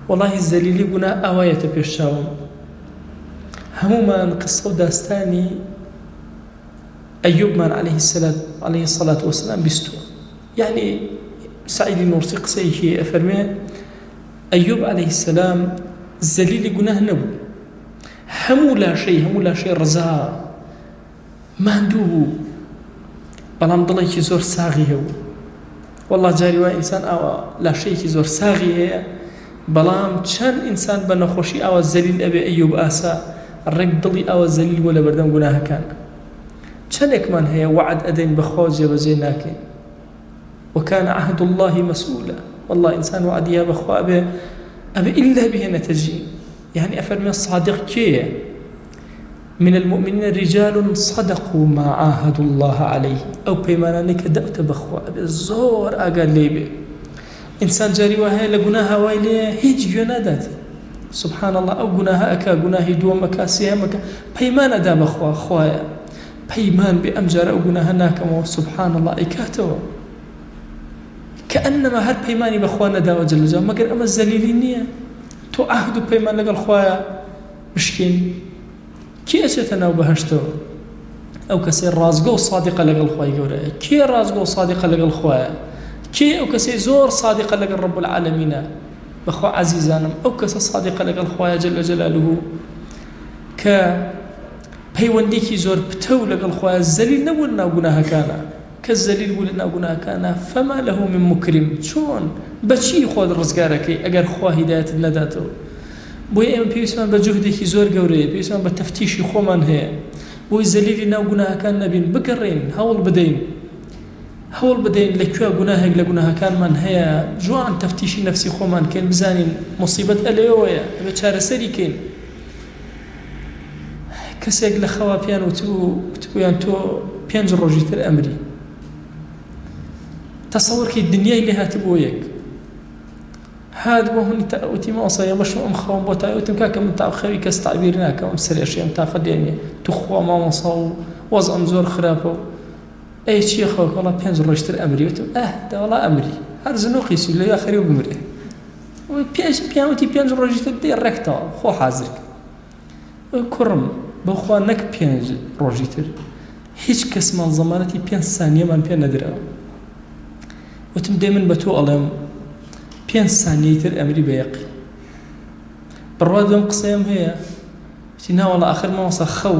وەڵاهی زەلیلی گوناه ئاوا یەتە پێش چاوم هەموومان قسە و داستانی ئەیوبمان علیه علیه الصلاة والسلام بیستووە یعنی سعیدی نوڕسی قسەیەکی ئەفەرمێ ئەیوب علیه السلام زەلیلی گوناه نەبوو هەموو لاشەی هەموو لاشەی ڕزا ماندوو بوو بەڵام دڵێکی زۆر ساغی هەبوو والله جاری وای ئینسان ئاوا لاشەیەکی زۆر ساغی هەیە بەڵام چەند ئینسان بە نەخۆشی ئاوا زەلیل ئەبێ ئەیوب ئاسا ڕێک دڵی ئاوا زەلیل بووە لەبەردەم گوناهەکان چەندێکمان هەیە وەعد ئەدەین بەخوا و جێبەجێ ناکەین وكان عهد الله مسؤولا والله ئینسان وعدیە بەخوا ئەبێ ئەبێ ئیلا بهێنێتە جی یعنی ئەفەرمێ صادق کێیە من المؤمنین رجال صدقوا ما عاهدوا الله عليه ئەو پەیمانانەی کە داوتە بەخوا ئەبێ زۆر ئاگات لێی بێ ئینسان جاری وا هەیە لە گوناها وای لێ هیچ گوێ نادات سبحان الله ئەو گوناهە ئەکا گوناهی دووەم ئەکا سێهەم ئەکا پەیمان ئەدا بەخوا خوایە پەیمان بێ ئەم جارە ئەو گوناهە ناکەمەوە سبحان الله ئەیکاتەوە کەئەنەما هەر پەیمانی بەخوا نەداوە جل جلاله مەگەر ئەمە زەلیلی نییە تۆ عەهد و پەیمان لەگەڵ خوایە بشکێنی کێ ئەچێتە ناو بەهەشتەوە ئەو کەسەی ڕاستگۆ و سادقە لەگەڵ خوای گەورەیە کێ ڕاستگۆ و سادقە لەگەڵ خوایە کێ ئەو کەسەی زۆر سادقە لەگەڵ ڕب العالمینە بەخوا عەزیزانم ئەو کەسە سادقە لەگەڵ خوایە جل جلاله کە پەیوەندێکی زۆر پتەو لەگەڵ خوایە زەلیل نەبوو لەناو گوناهەکانە کەس زەلیل بوو لەناو گوناهەکانا فما له من مکرم چۆن بەچی خۆت ڕزگارەکەی ئەگەر خوا هیدایەتت نەداتەوە بۆیە ئێمە پێویستمان بە جوهدێکی زۆر گەورەیە پێویستمان بە تەفتیشی خۆمان هەیە بۆی زەلیلی ناو گوناهەکان نەبین بگەڕێین هەوڵ بدەین هەوڵ بدەین لە کوێ گوناهێک لە گوناهەکانمان هەیە جوان تەفتیشی نەفسی خۆمان کەین بزانین مصیبەت ئەلێوەیە ئەبێ چارەسەری کەین کەسێک لە خەوا پێیان وتبوو وتبوویان تۆ پێنج ڕۆژی تر ئەمری تەسەوەرکەی دنیای لێ هاتبووە یەک هات بۆ هەنی تا وتی مامۆستا یەمەش ئەم خەوم بۆ تا وتم کاکە من تا خەوی کەس تعبیر ناکەم ئەم سەرێشی ئەم تاقەت لێ نییە توخوا مامۆستا و وەزعم زۆر خراپە و ئەی چییە خەوەکە وەڵا پێنج ڕۆژ تر ئەمری وتم ئەه دەوەڵا ئەمری هەر زنوقی سوو لەویا خەریک بمرێ پێش پیان وتی پێنج ڕۆژی تر دێ ڕێک تەواو خۆ حازر کە کوڕم بەخوا نەک پێنج ڕۆژی تر هیچ کەسمان زەمانەتی پێنج سانیەمان پێ نەدراوە وتم دێ من بە تۆ ئەڵێم پێنج سانیەی تر ئەمری بە یەقین بڕوات بەم قسەیەم هەیە وتی ناوەڵا ئاخر مامۆستا خەو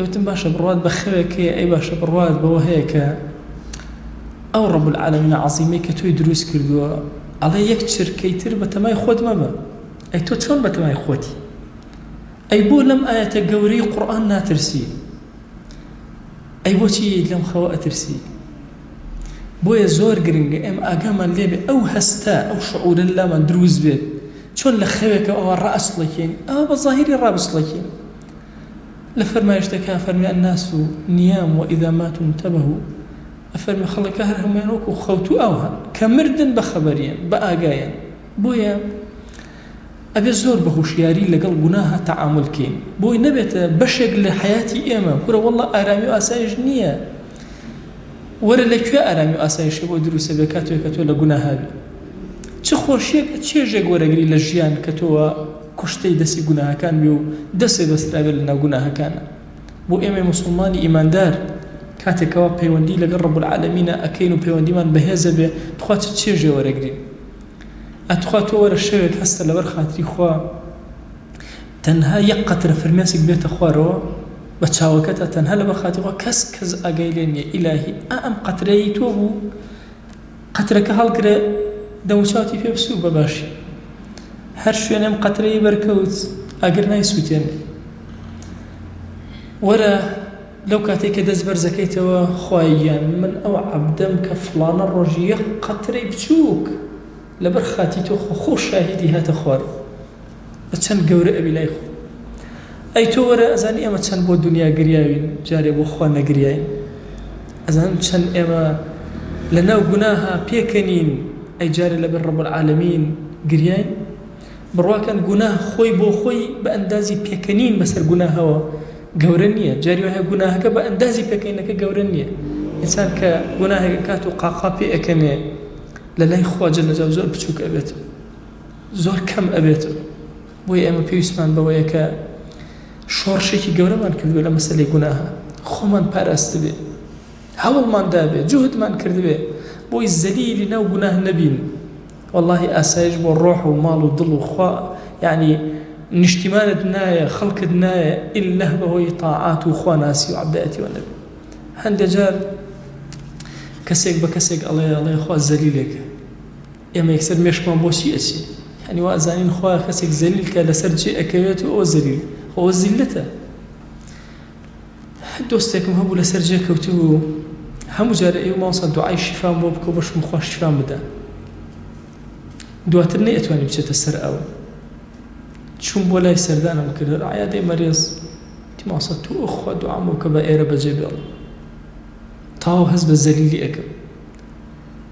وتم باشە بڕوات بە خەوێک هەیە ئەی باشە بڕوات بەوە هەیە کە ئەو ڕەب العالمین عەزیمەی کە تۆی دروست کردووە ئەڵێ یەک چرکەی تر بەتەمای خۆت مەبە ئەی تۆ چۆن بەتەمای خۆتی ئەی بۆ لەم ئاەتە گەورەی قورئان ناترسی؟ ئەی بۆچی یەیت لەم خەوە ئەترسی؟ بۆیە زۆر گرنگە ئێمە ئاگامان لێبێ ئەو هەستە ئەو شعورە لامان دروست بێت چۆن لە خەوێکە ئەوە ڕائەچڵەکێین ئەوە بە زاهیری ڕابچڵەکێین لە فەرمایشتەکە فەرمی الناس نیام وإذا ماتوا انتبهوا ئەفەرمی خەڵکە هەر هەموویان وەکو خەوتوو ئاوهان کە مردن بە خەبەریان بە ئاگایان بۆیە ئەبێ زۆر بە هوشیاری لەگەڵ گوناها تەعامول کەین بۆی نەبێتە بەشێک لە حەیاتی ئێمە کورە واللە ئارامی و ئاسایش نییە وەرە لە کوێ ئارامی و ئاسایشی بۆ دروستە بێ کاتێک کە تۆ لە گوناها بی چ خۆشیەک چێژێک وەرەگری لە ژیان کە تۆ کوشتەی دەستی گوناهەکان بی و دەسێ بەسترابێت لە ناو گوناهەکانە بۆ ئێمەی موسڵمانی ئیماندار کاتێک کەوا پەیوەندی لەگەڵ ڕب العالمینە ئەکەین و پەیوەندیمان بەهێزە بێ تخوا چ چێژێ وەرەگرین ئەتخوا تۆ وەرە شەوێک هەستە لەبەر خاتری خوا تەنها یەک قەترە فرمێسک بێتە خوارەوە بە چاوەکەتە تەنها لەبەر خاتری خوا کەس کەس ئاگای لێ نییە ئیلاهی ئا ئەم قەترەی تۆ بوو قەترەکە هەڵگرە دەموچاوتی پێ بسوو بە باشی هەر شوێنێم قەترەی بەرکەوت ئاگر نایسووتێنێ وەرە لەو کاتەی کە دەست بەرزەکەیتەوە خوایە گیان من ئەو عەبدەم کە فڵانە ڕۆژ یەک قەترەی بچووک لەبەر خاتی تۆ خۆ خۆ شاهیدی هاتە خوارەوە بە چەند گەورە ئەبی لای خۆ ئەی تۆ وەرە ئەزانی ئێمە چەند بۆ دنیا گریاوین جارێ بۆ خوا نەگریاین ئەزانم چەند ئێمە لە ناو گوناها پێکەنین ئەی جارێ لەبەر ڕەب العالمین گریاین بڕواکەن گوناه خۆی بۆ خۆی بە ئەندازی پێکەنین بەسەر گوناهەوە گەورە نییە جاری وایە گوناهەکە بە ئەندازی پێکەینەکە گەورە نییە ئینسان کە گوناهێک ئەکات و قاقا پێ ئەکەنێ لە لای خوا جل جلاله زۆر بچووک ئەبێت زۆر کەم ئەبێت بۆیە ئێمە پێویستمان بەوەیە کە شۆڕشێکی گەورەمان کردووە لە مەسەلەی گوناهە خۆمان پاراستبێ هەوڵمان دابێ جوهدمان کردبێ بۆی زەلیلی ناو گوناه نەبین وەڵاهی ئاسایش بۆ ڕۆح و ماڵ و دڵ و خوا یەعنی نیشتیمانت نایە خەڵکت نایە ئیللە بەهۆی تاعات و خوا ناسی و عەبدایەتیوە نەبێ هەندێ جار کەسێک بە کەسێک ئەڵێ ئەڵێ خوا زەلیلێکە ئێمە یەکسەر مێشکمان بۆ چی ئەچێ یعنی وا ئەزانین خوا کەسێک زەلیل کە لەسەر جێ ئەکەوێت و ئەوە زەلیل خۆ ئەوە زیللەتە دۆستێکم هەبوو لەسەر جێ کەوتبوو هەموو جارێ ئەی مامۆستا دوعای شیفام بۆ بکە و بەشم خوا شیفام بدا دواتر نەیەتوانی بچێتە سەر ئەو چوم بۆ لای سەردانم کرد عیادەی مەرێز وتی مامۆستا تۆ ئەخوا دوعام بۆ بکە بە ئێرە بەجێ بێڵم تاو هەست بە زەلیلی ئەکەم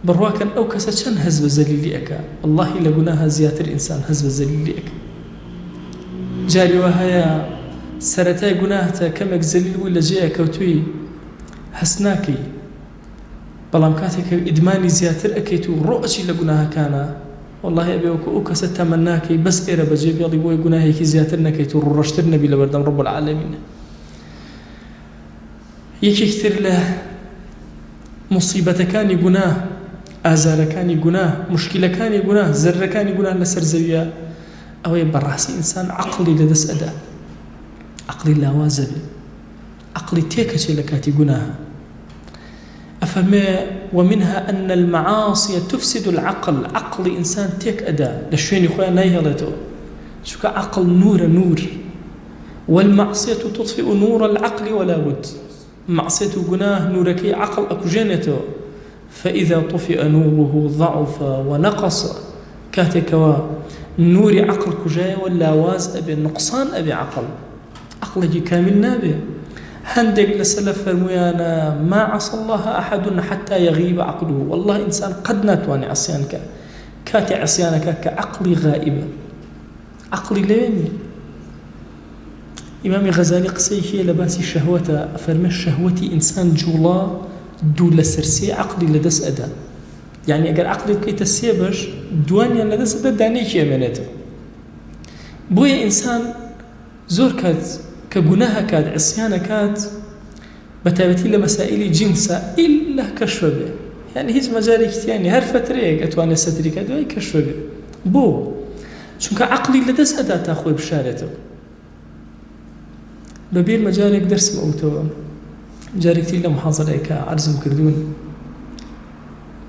بڕواکەن ئەو کەسە چەند هەست بە زەلیلی ئەکا وەڵاهی لە گوناها زیاتر ئینسان هەست بە زەلیلی ئەکا جاری وا هەیە سەرەتای گوناهتە کەمێک زەلیل بووی لە جێیە کەوتووی هەست ناکەی بەڵام کاتێک کە ئیدمانی زیاتر ئەکەیت و ڕۆ ئەچی لە گوناهەکانە وەڵاهی ئەبێ وەکو ئەو کەسە تەمەناکەی بەس ئێرە بەجێ بێڵی بۆی گوناهێکی زیاتر نەکەیت و ڕووڕەشتر نەبی لەبەردەم ڕب العالمین یەکێک تر لە موسیبەتەکانی گوناه، ئازارەکانی گوناه، موشکیلەکانی گوناه، زەرەرەکانی گوناه لەسەر زەویە ئەوەیە بەڕاستی ئینسان عەقڵی لەدەست ئەدا، عەقڵی لاواز ئەبێ، عەقڵی تێکەچێ لە کاتی گوناها. ئەفەرمێ ومنها أن المعاصي تفسد العقل عەقڵی ئینسان تێک ئەدا لە شوێنی خۆیان نایهێڵێتەوە چونکە عەقڵ نورە نور والمعصية تطفئ نور العقل ولا بد مەعسیەت و گوناه نورەکەی عەقڵ ئەکوژێنێتەوە، فإذا طفئ نوره ضعف ونقص، کاتێک کەوا نوری عەقڵ کوژایەوە لاواز ئەبێ نوقسان ئەبێ عەقڵ عەقڵێکی کامیل نابێ، هەندێک لە سەلەف فەرموویانە ما عصى الله أحد حتى يغيب عقله، والله ئینسان قەت ناتوانێ عسیان کا کاتێ عسیانەکا کە عەقڵی غائیبە عەقڵی لەوێ نییە. ئیمامی غەزالی قسەیەکی هەیە لە باسی شەهوەتە ئەفەرمێ شەهوەتی ئینسان جوڵە دوو لەسەر سێ عەقڵی لەدەست ئەدا یعنی ئەگەر عەقڵی بکەیتە سێ بەش دوانیان لەدەست ئەدا دانەیەکی ئەمێنێتەوە بۆیە ئینسان زۆر کات کە گوناه ئەکات عیسیان ئەکات بە تایبەتی لە مەسائیلی جنسا ئیلا کەشفە بێ یعنی هیچ مەجارێکی تیا نیە هەر فەترەیەک ئەتوانێت سەتری کات دوای کەشفە بێ بۆ چونکە عەقڵی لەدەست ئەدا تا خۆی بشارێتەوە بە بیرمە جارێک دەرسم ئەوتەوە جارێکتر لە محازەرەیەکە عەرزم کردوون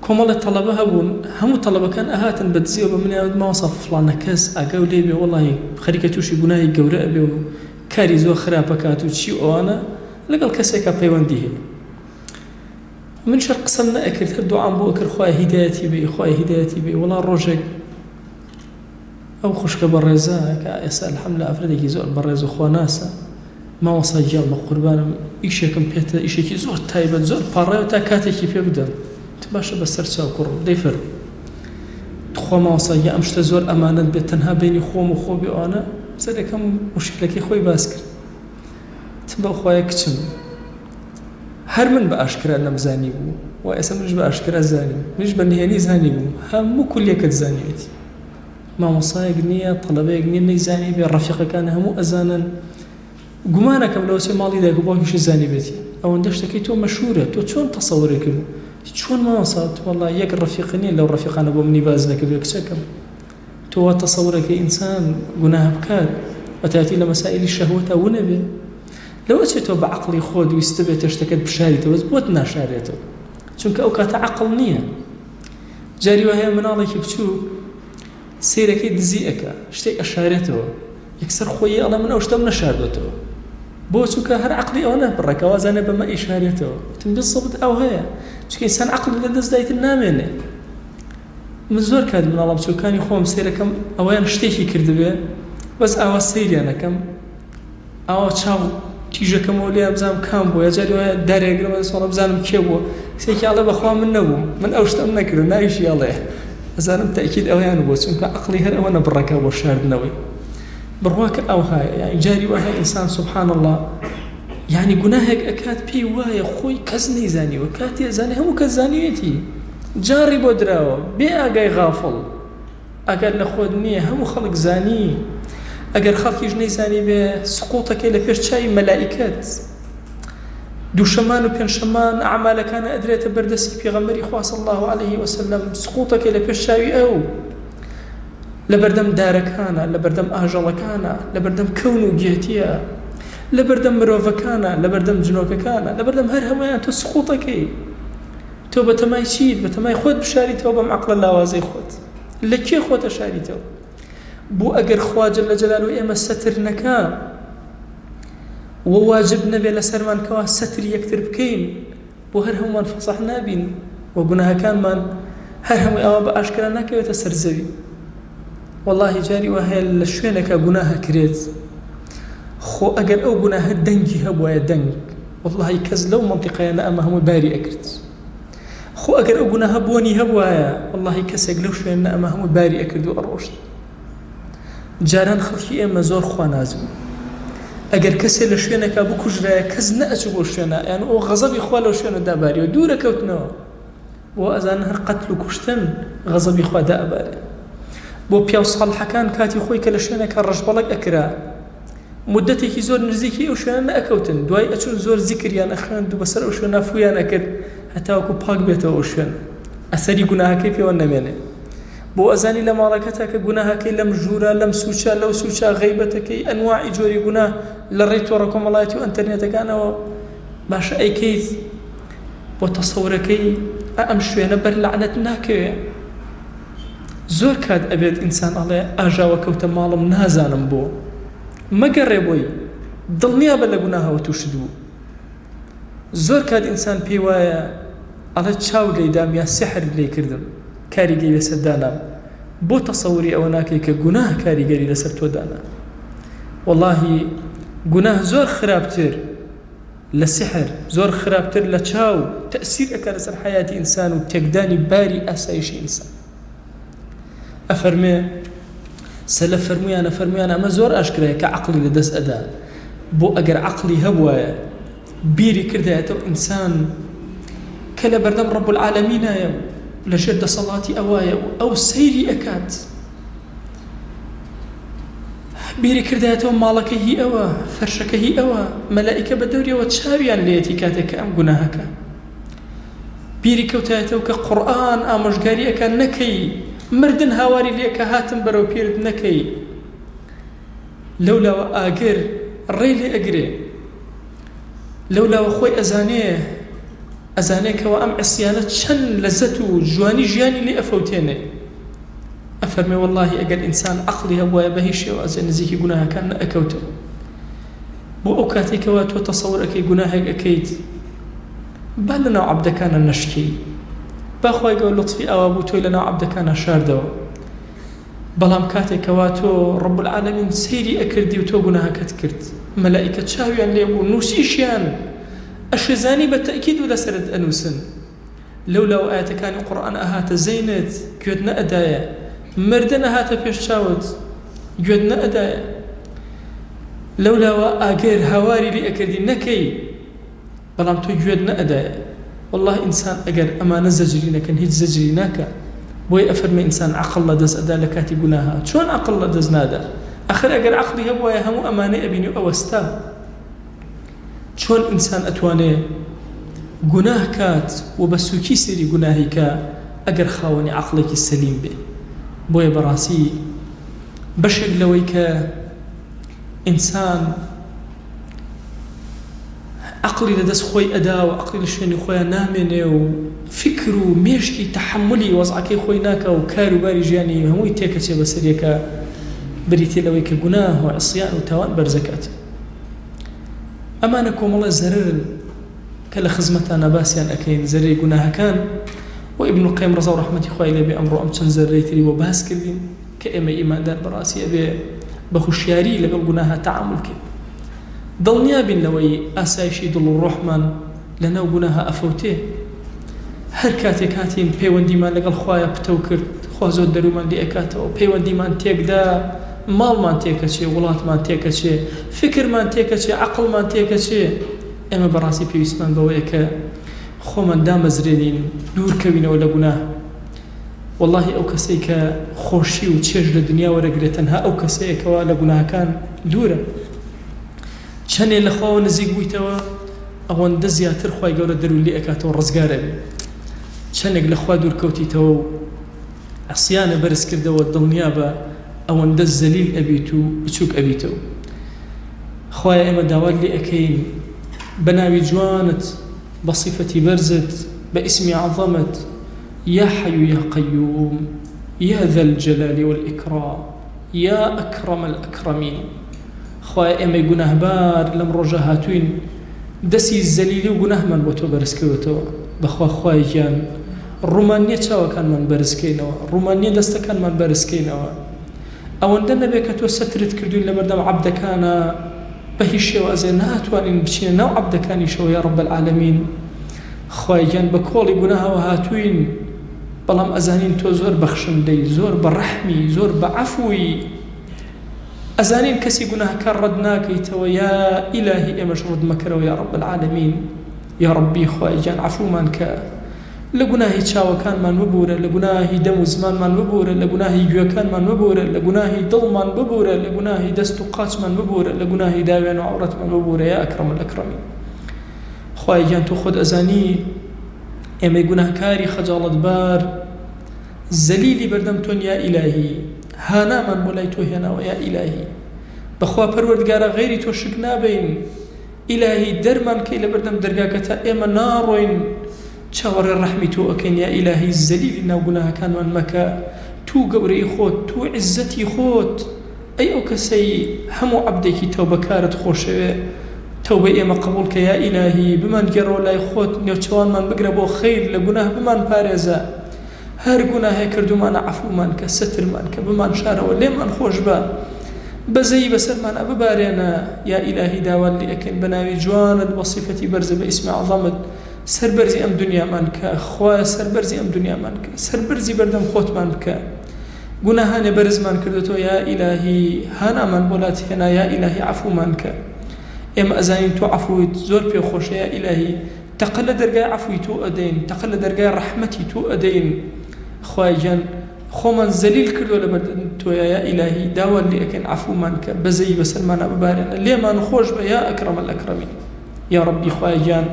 کۆمەڵە تەڵەبە هەبوون هەموو تەڵەبەکان ئەهاتن بە دزیەوە بە منیان وت مامۆستا فڵانە کەس ئاگاو لێ بێ وەڵاهی خەریکە تووشی گوناهی گەورە ئەبێ و کاری زۆر خراپ ئەکات و چی و ئەوانە لەگەڵ کەسێکا پەیوەندی هەیە. منیش هەر قسەم نەئەکرد هەر دوعام بۆ ئەکرد خوایە هیدایەتی بەی خوایە هیدایەتی بەی وەڵا ڕۆژێک ئەو خوشکە بەڕێزە کە ئێستا الحمدلله ئافرەتێکی زۆر بەڕێز و خواناسە مامۆستا گیان بە قوربانم ئیشێکم پێتە ئیشێکی زۆر تایبەت زۆر پاڕێوە تا کاتێکی پێ بدەم وتم باشە بەسەر چاو کوڕم دەی فەرموو تخوا مامۆستا گیان ئەم شتە زۆر ئەمانەت بێت تەنها بینی خۆم و خۆ بێ ئەوانە سەرەکەم مشکلەکەی خۆی باس کرد وتم بەو خوایە کچم هەر من بە ئاشکرا نەمزانی بوو و ئێستا منیش بە ئاشکرا زانیم منیش بە نهێنی زانی بووم هەموو کولیەکەت زانیوێتی مامۆسایەک نییە تەڵەبەیەک نییە نەیزانی بێ ڕەفیقەکان هەموو ئەزانن گومانەکەم لەوە چێ ماڵی دایک و باوکیشی زانیبێتی ئەوەندە شتەکەی تۆ مەشهورە تۆ چۆن تەسەوری کرد چۆن مامۆستا وەڵا یەک ڕەفیقە نییە لەو ڕەفیقانە بۆ منی باس نەکردوێ کچەکەم تۆ وا تەسەورەکەی ئینسان گوناه بکات بەتایبەتی لە مەسائیلی شەهوەتا ونەبێ لەوە چێ تۆ بە عەقڵی خۆت ویستبێتە شتەکەت بشاریتەوە بەس بۆت ناشارێتەوە چونکە ئەو کاتە عەقڵ نییە جاری وا هەیە مناڵێکی بچووک سەیرەکەی دزی ئەکا شتێک ئەشارێتەوە یەکسەر خۆی ئەڵێ من ئەو شتەم نەشاردۆتەوە بۆ چونکە هەر عەقڵی ئەوە نەپڕە کە وازانێ بەمە ئەیشارێتەوە وتم بالضبط ئەو هەیە چونکە ئینسان عەقڵی لە دەست دایتر نامێنێ من زۆر کات مناڵە بچوکانی خۆم سەیرەکەم ئەوەیان شتێکی کردبێ بەس ئاوا سەیریان ئەکەم ئاوا چاو تیژەکەمەوە لێیان بزانم کام بووە یا جاری وایە دارێک گرم بەدەست وەڵا بزانم کێ بووە کەسێکی ئەڵێ بەخوا من نەبووم من ئەو شتەم نەکرد ناویشی ئەڵێ ئەزانم تەئکید ئەویان بووە چونکە عەقڵی هەر ئەوە نەبڕەکە بۆ شاردنەوەی بڕوا کە ئەوهایە یانی جاری وایە ئینسان سبحان الله یانی گوناهێک ئەکات پێی وایە خۆی کەس نەیزانیوە کاتێ ئەزانێ هەموو کەس زانیوێتی جاڕی بۆ دراوە بێ ئاگای غافڵ ئەگەر لە خۆت نییە هەموو خەڵک زانی ئەگەر خەڵکیش نەیزانی بێ سقوتەکەی لە پێش چاوی مەلائیکەت دووشەمان و پێنجشەمان ئەعمالەکانە ئەدرێتە بەردەستی پێغەمبەری خوا صلی الله علیه وسلم سقوتەکەی لە پێش چاوی ئەو لەبەردەم دارەکانە، لەبەردەم ئاژەڵەکانە، لەبەردەم کەون و گێتییە، لەبەردەم مرۆڤەکانە، لەبەردەم جنۆکەکانە، لەبەردەم هەر هەموویان تۆ سقوتەکەی. تۆ بەتەمای چیت؟ بەتەمای خۆت بشاریتەوە بەم عەقڵە لاوازەی خۆت؟ لە کێ خۆت ئەشاریتەوە؟ بۆ ئەگەر خوا جل جلاله ئێمە سەتر نەکا و واجب نەبێ لەسەرمان کەوا سەتری یەکتر بکەین، بۆ هەر هەموومان فەسح نابین و گوناهەکانمان هەر هەمووی ئاوا بە ئاشکرا ناکەوێتە سەر زەوی وەڵاهی جاری وا هەیە لە شوێنێکا گوناهە کرێت خۆ ئەگەر ئەو گوناهە دەنگی هەبوایە دەنگ وەڵاهی کەس لەو مەنتیقەیە نە ئەمە هەمووی باری ئەکرد خۆ ئەگەر ئەو گوناهە بۆنی هەبوایە وەڵاهی کەسێک لەو شوێن نە ئەمە هەمووی باری ئەکرد و ئەڕۆشت جاران خەڵکی ئێمە زۆر خواناس بوو ئەگەر کەسێ لە شوێنێکا بکوژرایە کەس نەئەچوو بۆ شوێنە یان ئەو غەزەبی خوا لەو شوێنە داباریەوە دوورە کەوتنەوە بۆ ئەزانن هەر قەتل و کوشتن غەزەبی خوا دائەبارێ بۆ پیاو ساڵحەکان کاتی خۆی کە لە شوێنێکا ڕەشبەڵەک ئەکرا مدەتێکی زۆر نزیکی ئەو شوێنە نەئەکەوتن دوای ئەچوون زۆر زیکریان ئەخوێند و بەسەر ئەو شوێنە فویان ئەکرد هەتاوەکو پاک بێتەوە ئەو شوێن ئەسەری گوناهەکەی پێوە نەمێنێ بۆ ئەزانی لە ماڵەکەتا کە گوناهەکەی لەم ژوورە لەم سوچە لەو سوچە غەیبەتەکەی ئەنواعی جۆری گوناه لە ڕێی تۆڕە کۆمەڵایەتی و ئەنتەرنێتەکانەوە باشە ئەیکەیت بۆ تەسەورەکەی ئەم شوێنە بەر لەعنەت ناکەوێ زۆر کات ئەبێت ئینسان ئەڵێ ئاژاوە کەوتە ماڵم نازانم بۆ مەگەڕێ بۆی دڵنیابە لە گوناهەوە تووشت بوو زۆر کات ئینسان پێی وایە ئەڵێ چاو لێی دام یا سحر لێی کردم کاریگەری لەسەر دانام بۆ تەسەوری ئەوە ناکەی کە گوناه کاریگەری لەسەر تۆ دانا وەڵاهی گوناه زۆر خراپتر لە سحر زۆر خراپتر لە چاو تەسیر ئەکا لەسەر حیاتی ئینسان و تێکدانی باری ئاسایشی ئینسان ئەفەرمێ سەلەف فەرموویانە فەرموویانە ئەمە زۆر ئاشکرایە کە عەقڵی لە دەست ئەدا بۆ ئەگەر عەقڵی هەبوایە بیری کردایەتەوە ئینسان کە لە بەردەم ڕەب العالەمینایە و لەژێر دەسەڵاتی ئەوایە و ئەو سەیری ئەکات بیری کردایەتەوە ماڵەکە هی ئەوە فەرشەکە هی ئەوە مەلائیکە بە دەوریەوە چاویان لێیەتی کاتێک کە ئەم گوناهەکە بیری کەوتایەتەوە کە قورئان ئامۆژگاری ئەکا نەکەی مردن هاواری لێ ئەکا هاتم بەرەو پیرت نەکەی لەولاوە ئاگر ڕێی لێ ئەگرێ لەولاوە خۆی ئەزانێ ئەزانێ کەوا ئەم عسیانە چەند لەزەت و جوانی ژیانی لێ ئەفەوتێنێ ئەفەرمێ وەڵاهی ئەگەر ئینسان عەقڵی هەبوایە بە هیچ شێوازێ نزیکی گوناهەکان نەئەکەوتەوە بۆ ئەو کاتێک کەوا تۆ تەسەور ئەکەی گوناهێک ئەکەیت. با لەناو عەبدەکانا نەشکێی، با خوای گەورە لوتفی ئاوا بوو تۆی لەناو عەبدەکانا شاردەوە. بەڵام کاتێک کەوا تۆ رب العالمین سەیری ئەکردی و تۆ گوناهەکەت کرد مەلائیکە چاویان لێ بوو نووسیشیان ئەشزانی بە تەئکید و لەسەرت ئەنووسن لەولاوە ئایەتەکانی قورئان ئەهاتە زەینت گوێت نەئەدایە مردن ئەهاتە پێش چاوت گوێت نەئەدایە لەولاوە ئاگر هاواری لێ ئەکردی نەکەی بەڵام تۆ گوێت نەئەدایە واللە ئینسان ئەگەر ئەمانە زەجری نەکەن هیچ زەجری ناکا بۆیە ئەفەرمێ ئینسان عەقڵ لەدەست ئەدا لە کاتی گوناها چۆن عەقڵ لەدەست نادا ئەخر ئەگەر عەقڵی هەبوایە هەموو ئەمانەی ئەبینی و ئەوەستا چۆن ئینسان ئەتوانێ گوناه کات و بە سوکی سەیری گوناهی کا ئەگەر خاوەنی عەقڵێکی سەلیم بێ بۆیە بەڕاستی بەشێک لەوەی کە ئینسان عەقڵی لە دەست خۆی ئەدا و عەقڵی لە شوێنی خۆیا نامێنێ و فیکر و مێشکی تەحەمولی وەزعەکەی خۆی ناکا و کار و باری ژیانی هەمووی تێکەچێ بەسەر یەکا بریتیە لەوەی کە گوناه و عسیان و تاوان بەرزەکات. ئەمانە کۆمەڵێ زەرەرن کە لە خزمەتانا باسیان ئەکەین، زەرەری گوناهەکان و ئیبن القیم ڕەزا و ڕەحمەتی خوای لێ بێ ئەمڕۆ ئەم چەند زەرەرەی تری بۆ باس کردین. کە ئێمەی ئیماندار بەڕاستی ئەبێ بە هوشیاری لەگەڵ گوناها تەعامول کەین. دڵنیا بین لەوەی ئاسایشی دڵ و ڕۆحمان لەناو گوناها ئەفەوتێ. هەر کاتێک هاتین پەیوەندیمان لەگەڵ خوایا پتەو کرد، خوا زۆر دەروومان لێ ئەکاتەوە، پەیوەندیمان تێکدا ماڵمان تێکەچێ، وڵاتمان تێکەچێ، فکرمان تێکەچێ، عەقڵمان تێکەچێ. ئێمە بەڕاستی پێویستمان بەوەیە کە خۆمان دامەزرێنین، دوور کەوینەوە لە گوناه. وەڵاهی ئەو کەسەی کە خۆشی و چێژ لە دنیا وەرەگرێت تەنها ئەو کەسەیە کەوا لە گوناهەکان دوورە. چەنێ لە خواوە نزیک بوویتەوە ئەوەندە زیاتر خوای گەورە دەروو لێ ئەکاتەوە ڕزگار ئەبی. چەنێک لە خوا دوور کەوتیتەوە و عسیانە بەرز کردەوە دڵنیابە ئەوەندە زەلیل ئەبیت و بچووک ئەبیتەوە. خوایە ئێمە داوات لێ ئەکەین بە ناوی جوانت بە سیفەتی بەرزت بە ئیسمی عەزەمت یا حی یا قیوم یا ذا الجلال والإکرام یا اکرم الاکرمین خوایە ئێمەی گوناهبار لەم ڕۆژە هاتووین دەسی زەلیلی و گوناهمان بۆ تۆ بەرز کردوەتەوە بەخوا خوایە گیان ڕوومان نیە چاوەکانمان بەرز کەینەوە ڕوومان نیە دەستەکانمان بەرز کەینەوە ئەوەندە نەبێ کە تۆ سەترت کردوین لەبەردەم عەبدەکانا بە هیچ شێوازێ ناتوانین بچینە ناو عەبدەکانیشەوە یا رب العالمین خوایە گیان بە کۆڵی گوناهەوە هاتووین بەڵام ئەزانین تۆ زۆر بەخشندەی زۆر بە ڕەحمی زۆر بە عەفوی ئەزانین کەسی گوناهکار ڕەت ناکەیتەوە یا ئیلاهی ئێمەش ڕەت مەکەرەوە یا رب العالمین یا ربی خوایە گیان عەفومان کە لە گوناهی چاوەکانمان ببورە، لە گوناهی دەم و زمانمان ببورە، لە گوناهی گوێکانمان ببورە، لە گوناهی دڵمان ببورە، لە گوناهی دەست و قاچمان ببورە، لە گوناهی داوێن و عەورەتمان ببورە یا اکرم الاکرمین. خوایە گیان تۆ خۆت ئەزانی ئێمەی گوناهکاری خەجاڵەتبار زەلیلی بەردەم تۆن یا ئیلاهی هانامان بۆ لای تۆ هێناوە یا ئیلاهی بەخوا پەروەردگارا غەیری تۆ شک نابەین ئیلاهی دەرمان کەی لەبەردەم دەرگاکەتا ئێمە ناڕۆین چاوەڕێ ڕەحمی تۆ ئەکەین یا ئیلاهی زەلیلی ناو گوناهەکانمان مەکە توو گەورەی خۆت توو عیزەتی خۆت ئەی ئەو کەسەی هەموو عەبدێکی تەوبەکارت خۆشەوێ تەوبەی ئێمە قبوڵ کە یا ئیلاهی بمانگێڕەوە لای خۆت نێوچەوانمان بگرە بۆ خەیر لە گوناه بمان پارێزە هەر گوناهێک کردوومانە عەفومان کە، سەترمان کە، بمانشارەوە، لێمان خۆشبە، بەزەیی بەسەرمانا ببارێنە، یا ئیلاهی داوات لێ ئەکەین بە ناوی جوانت بە سیفەتی بەرزت بە ئیسمی عەزەمت سەربەرزی ئەم دونیامان کە، خوایە سەربەرزی ئەم دونیامان کە، سەربەرزی بەردەم خۆتمان بکە، گوناهانێ بەرزمان کردۆتەوە یا ئیلاهی هانامان بۆ لات هێنا یا ئیلاهی عەفومان کە، ئێمە ئەزانین تۆ عەفوت زۆر پێ خۆشە یا ئیلاهی. تەقە لە دەرگای عەفوی تۆ ئەدەین تەقە لە دەرگای ڕەحمەتی تۆ ئەدەین خوایە گیان خۆمان زەلیل کردوە لەبەردەم تۆیا یا ئیلاهی داوات لێ ئەکەین عەفومان کە بەزەیی بەسەرمانا ببارێنە لێمان خۆش بە یا ئەکرەم الاکرمین یا ڕەبی خوایە گیان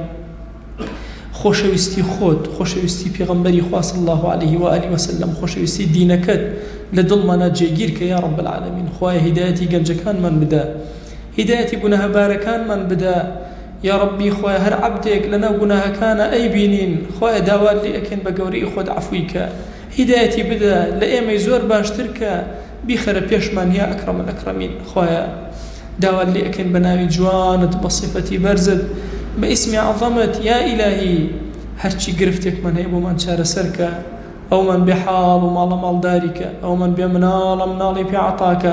خۆشەویستی خۆت خۆشەویستی پێغەمبەری خوا صلی الله علیه و آله وسلم خۆشەویستی دینەکەت لە دڵمانا جێگیر کە یا رب العالمین خوایە هیدایەتی گەنجەکانمان بدە هیدایەتی گوناهبارەکانمان بدە یاڕەبی خوایە هەر عەبدێک لەناو گوناهەکانا ئەیبینین خوایە داوات لێ ئەکەین بە گەورەی خۆت عەفوی کە هیدایەتی بدە لە ئێمەی زۆر باشتر کە بیخەرە پێشمان یا اکرم الاکرمین خوایە داوات لێ ئەکەین بە ناوی جوانت بە سیفەتی بەرزت بە ئیسمی عەزەمەت یا ئیلاهی هەرچی گرفتێکمان هەیە بۆمان چارەسەر کە، ئەومان بێ حاڵ و ماڵە ماڵداری کە، ئەومان بێ مناڵە مناڵی پێ عەتا کە،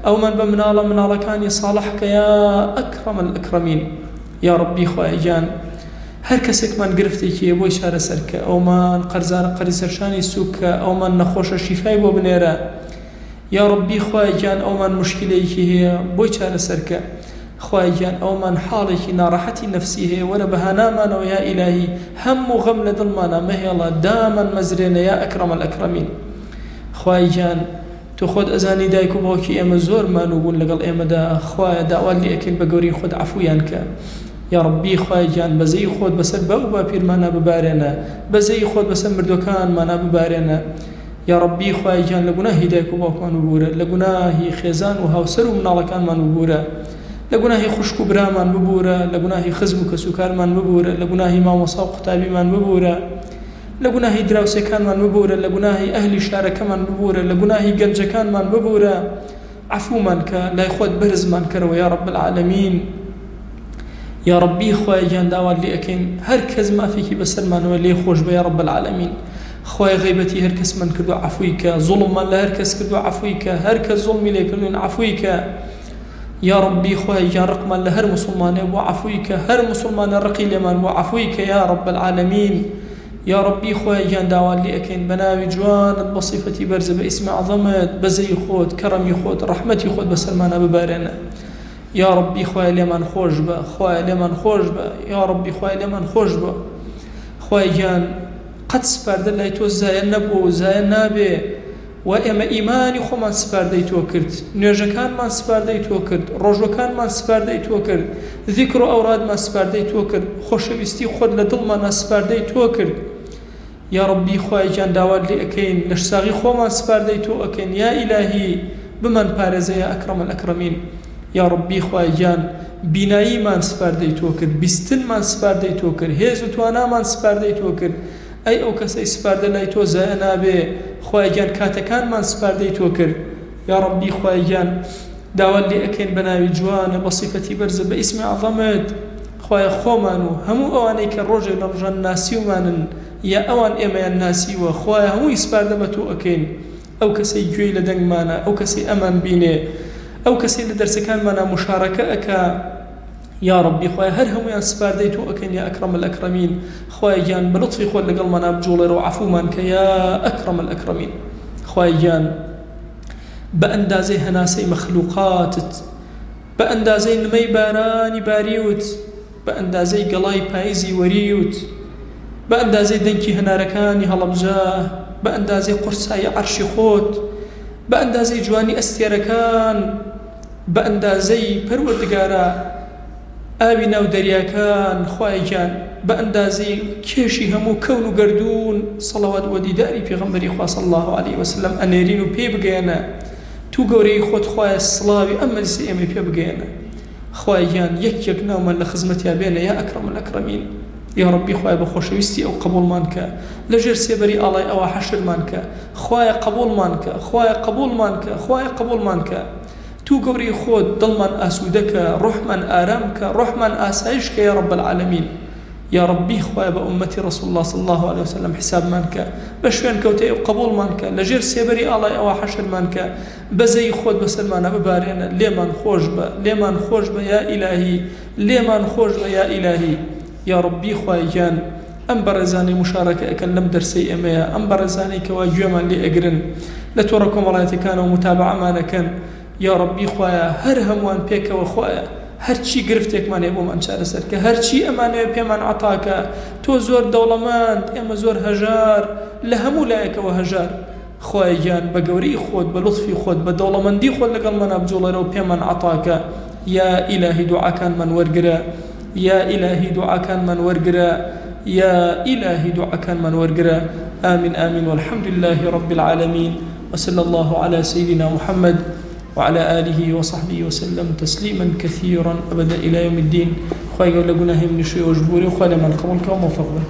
ئەومان بە مناڵە مناڵەکانی ساڵح کە یا ئەکرەم الئەکرەمین. یا ڕەبی خوایە گیان هەر کەسێکمان گرفتێکی هەیە بۆی چارەسەر کە، ئەومان قەرزارە قەرزی سەرشانی سوک کە، ئەومان نەخۆشە شیفای بۆ بنێرە. یا ڕەبی خوایە گیان ئەومان موشکیلەیەکی هەیە بۆی چارەسەر کە. خوایە گیان ئەومان حاڵێکی ناڕەحەتی نەفسی هەیە وەرە بە هانامانەوە یا ئیلاهی هەم و غەم لە دڵمانا مەهێڵە دامان مەزرێنە یا ئەکرەم الئەکرەمین. خوایە گیان تۆ خۆت ئەزانی دایک و باوکی ئێمە زۆر مانوو بوون لەگەڵ ئێمەدا خوایە داوات لێ ئەکەین بە گەورەی خۆت عەفویان کە یا ڕەبی خوایە گیان بەزەیی خۆت بەسەر باو و باپیرمانا ببارێنە بەزەیی خۆت بەسەر مردووەکانمانا ببارێنە یا ڕەبی خوایە گیان لە گوناهی دایک و باوکمان ببورە لە گوناهی خێزان و هاوسەر و مناڵەکانمان ببورە لە گوناهی خوشک و برامان ببورە لە گوناهی خزم و کەسوکارمان ببورە لە گوناهی مامۆسا و قوتابیمان ببورە لە گوناهی دراوسێکانمان ببورە لە گوناهی ئەهلی شارەکەمان ببورە لە گوناهی گەنجەکانمان ببورە عەفومان کە لای خۆت بەرزمان کەرەوە یا رب العالمین. یا ڕەبی خوایە گیان داوات لێ ئەکەین هەر کەس مافێکی بەسەرمانەوە لێ خۆش بە یا رب العالمین. خوایە غەیبەتی هەر کەسمان کردو عەفوی کە، زوڵممان لە هەر کەس کردو عەفوی کە، هەر کەس زوڵمی لێ کردوین عەفوی کە. یا ڕەبی خوایە گیان ڕقمان لە هەر موسڵمانێ بوو عەفوی کە، هەر موسڵمانێ ڕقی لێمان بوو عەفوی کە یا رب العالمین. یا ڕەبی خوایە گیان داوات لێ ئەکەین بە ناوی جوانت بە سیفەتی بەرزت بە ئیسمی عەزەمت بەزەیی خۆت کەڕەمی خۆت ڕەحمەتی خۆت بەسەرمانا ببارێنە. یا ڕەبی خوایە لێمان خۆش بە، خوایە لێمان خۆش بە، یا ڕەبی خوایە لێمان خۆش بە. خوایە گیان قەت سپاردە لای تۆ زایە نەبووە و زایە نابێ و ئێمە ئیمانی خۆمان سپاردەی تۆ کرد، نوێژەکانمان سپاردەی تۆ کرد، ڕۆژوەکانمان سپاردەی تۆ کرد، زیکر و ئەورادمان سپاردەی تۆ کرد، خۆشەویستی خۆت لە دڵمانا سپاردەی تۆ کرد. یا ڕەبی خوایە گیان داوات لێ ئەکەین لەشساغی خۆمان سپاردەی تۆ ئەکەین یا ئیلاهی بمان پارێزە یا اکرم الاکرمین. یا ڕەبی خوایە گیان بیناییمان سپاردەی تۆ کرد، بیستنمان سپاردەی تۆ کرد، هێز و توانامان سپاردەی تۆ کرد، ئەی ئەو کەسەی سپاردە لای تۆ زایە نابێ، خوایە گیان کاتەکانمان سپاردەی تۆ کرد. یا ڕەبی خوایە گیان داوات لێ ئەکەین بە ناوی جوانە بە سیفەتی بەرزە بە ئیسمی عەزەمت خوایە خۆمان و هەموو ئەوانەی کە ڕۆژێک لە ڕۆژان ناسیومانن یا ئەوان ئێمەیان ناسیوە خوایە هەمووی سپاردە بە تۆ ئەکەین ئەو کەسەی گوێی لە دەنگمانە ئەو کەسەی ئەمان بینێ ئەو کەسەی لە دەرسەکانمانا مشارەکە ئەکا یا ڕەبی خوایە هەر هەموویان سپاردەی تۆ ئەکەین یا اکرم الاکرمین خوایە گیان بە لوتفی خۆت لەگەڵمانا بجوڵێرەوە عەفومان کە یا اکرم الاکرمین خوایە گیان بە ئەندازەی هەناسەی مەخلوقاتت بە ئەندازەی نمەی بارانی باریوت، بە ئەندازەی گەڵای پایزی وەریوت، بە ئەندازەی دەنکی هەنارەکانی هەڵەبجە، بە ئەندازەی قورسایی عەرشی خۆت، بە ئەندازەی جوانی ئەستێرەکان، بە ئەندازەی پەروەردگارا ئاوی ناو دەریاکان، خوایە گیان بە ئەندازەی کێشی هەموو کەون و گەردوون سەڵەوات بۆ دیداری پێغەمبەری خوا صلی اللە علیە وسلم ئەنێرین و پێی بگەیەنە. تو گەورەی خۆت خوایە سڵاوی ئەم مەجلیسەی ئێمەی پێ بگەیەنە خوایە گیان یەک یەک ناومان لە خزمەتیا بێنە یا اکرم الاکرمین یا ربی خوایە بە خۆشەویستی ئەو قبوڵمان کە لە ژێر سێبەری ئاڵای ئەوا حەشرمان کە خوایە قبوڵمان کە خوایە قبوڵمان کە خوایە قبوڵمان کە تو گەورەی خۆت دڵمان ئاسوودە کە ڕۆحمان ئارام کە ڕۆحمان ئاسایش کە یا رب العالمین. یاڕەبی خوایە بە ئوممەتی رسول اللە صلی اللە علیە وسلم حسابمان کە، بە شوێن کەوتەی ئەو قبوڵمان کە، لە ژێر سێبەری ئاڵای ئەوا حەشرمان کە، بەزەیی خۆت بەسەرمانا ببارێنە، لێمان خۆش بە، لێمان خۆش بە یا ئیلاهی، لێمان خۆش بە یا ئیلاهی. یاڕەبی خوایە گیان ئەم بەڕێزانەی موشارەکە ئەکەن لەم دەرسەی ئێمەیا، ئەم بەڕێزانەی کەوا گوێمان لێ ئەگرن لە تۆڕە کۆمەڵایەتیەکانەوە موتابەعەمان ئەکەن، یاڕەبی خوایە هەر هەمووان پێکەوە خوایە هەرچی گرفتێکمان هەیە بۆمان چارەسەر کە هەرچی ئەمانەوێ پێمان عەتاکە تۆ زۆر دەوڵەمەند ئێمە زۆر هەژار لە هەموو لایەکەوە هەژار خوایە گیان بە گەورەی خۆت بە لوتفی خۆت بە دەوڵەمەندی خۆت لەگەڵمانا بجوڵێرەوە پێمان عەتاکە یا ئیلاهی دوعاکانمان وەرگرە یا ئیلاهی دوعاکانمان وەرگرە یا ئیلاهی دوعاکانمان وەرگرە آمین آمین والحمد لله رب العالمین وصلى الله على سيدنا محمد وعلى آله وصحبه وسلم تسليما كثيرا أبدا إلى يوم الدين. خوای گەورە لە گوناهی منیش و ئێوەش ببورێ و خوای لێمان قبوڵ کا و مۆفەق بن.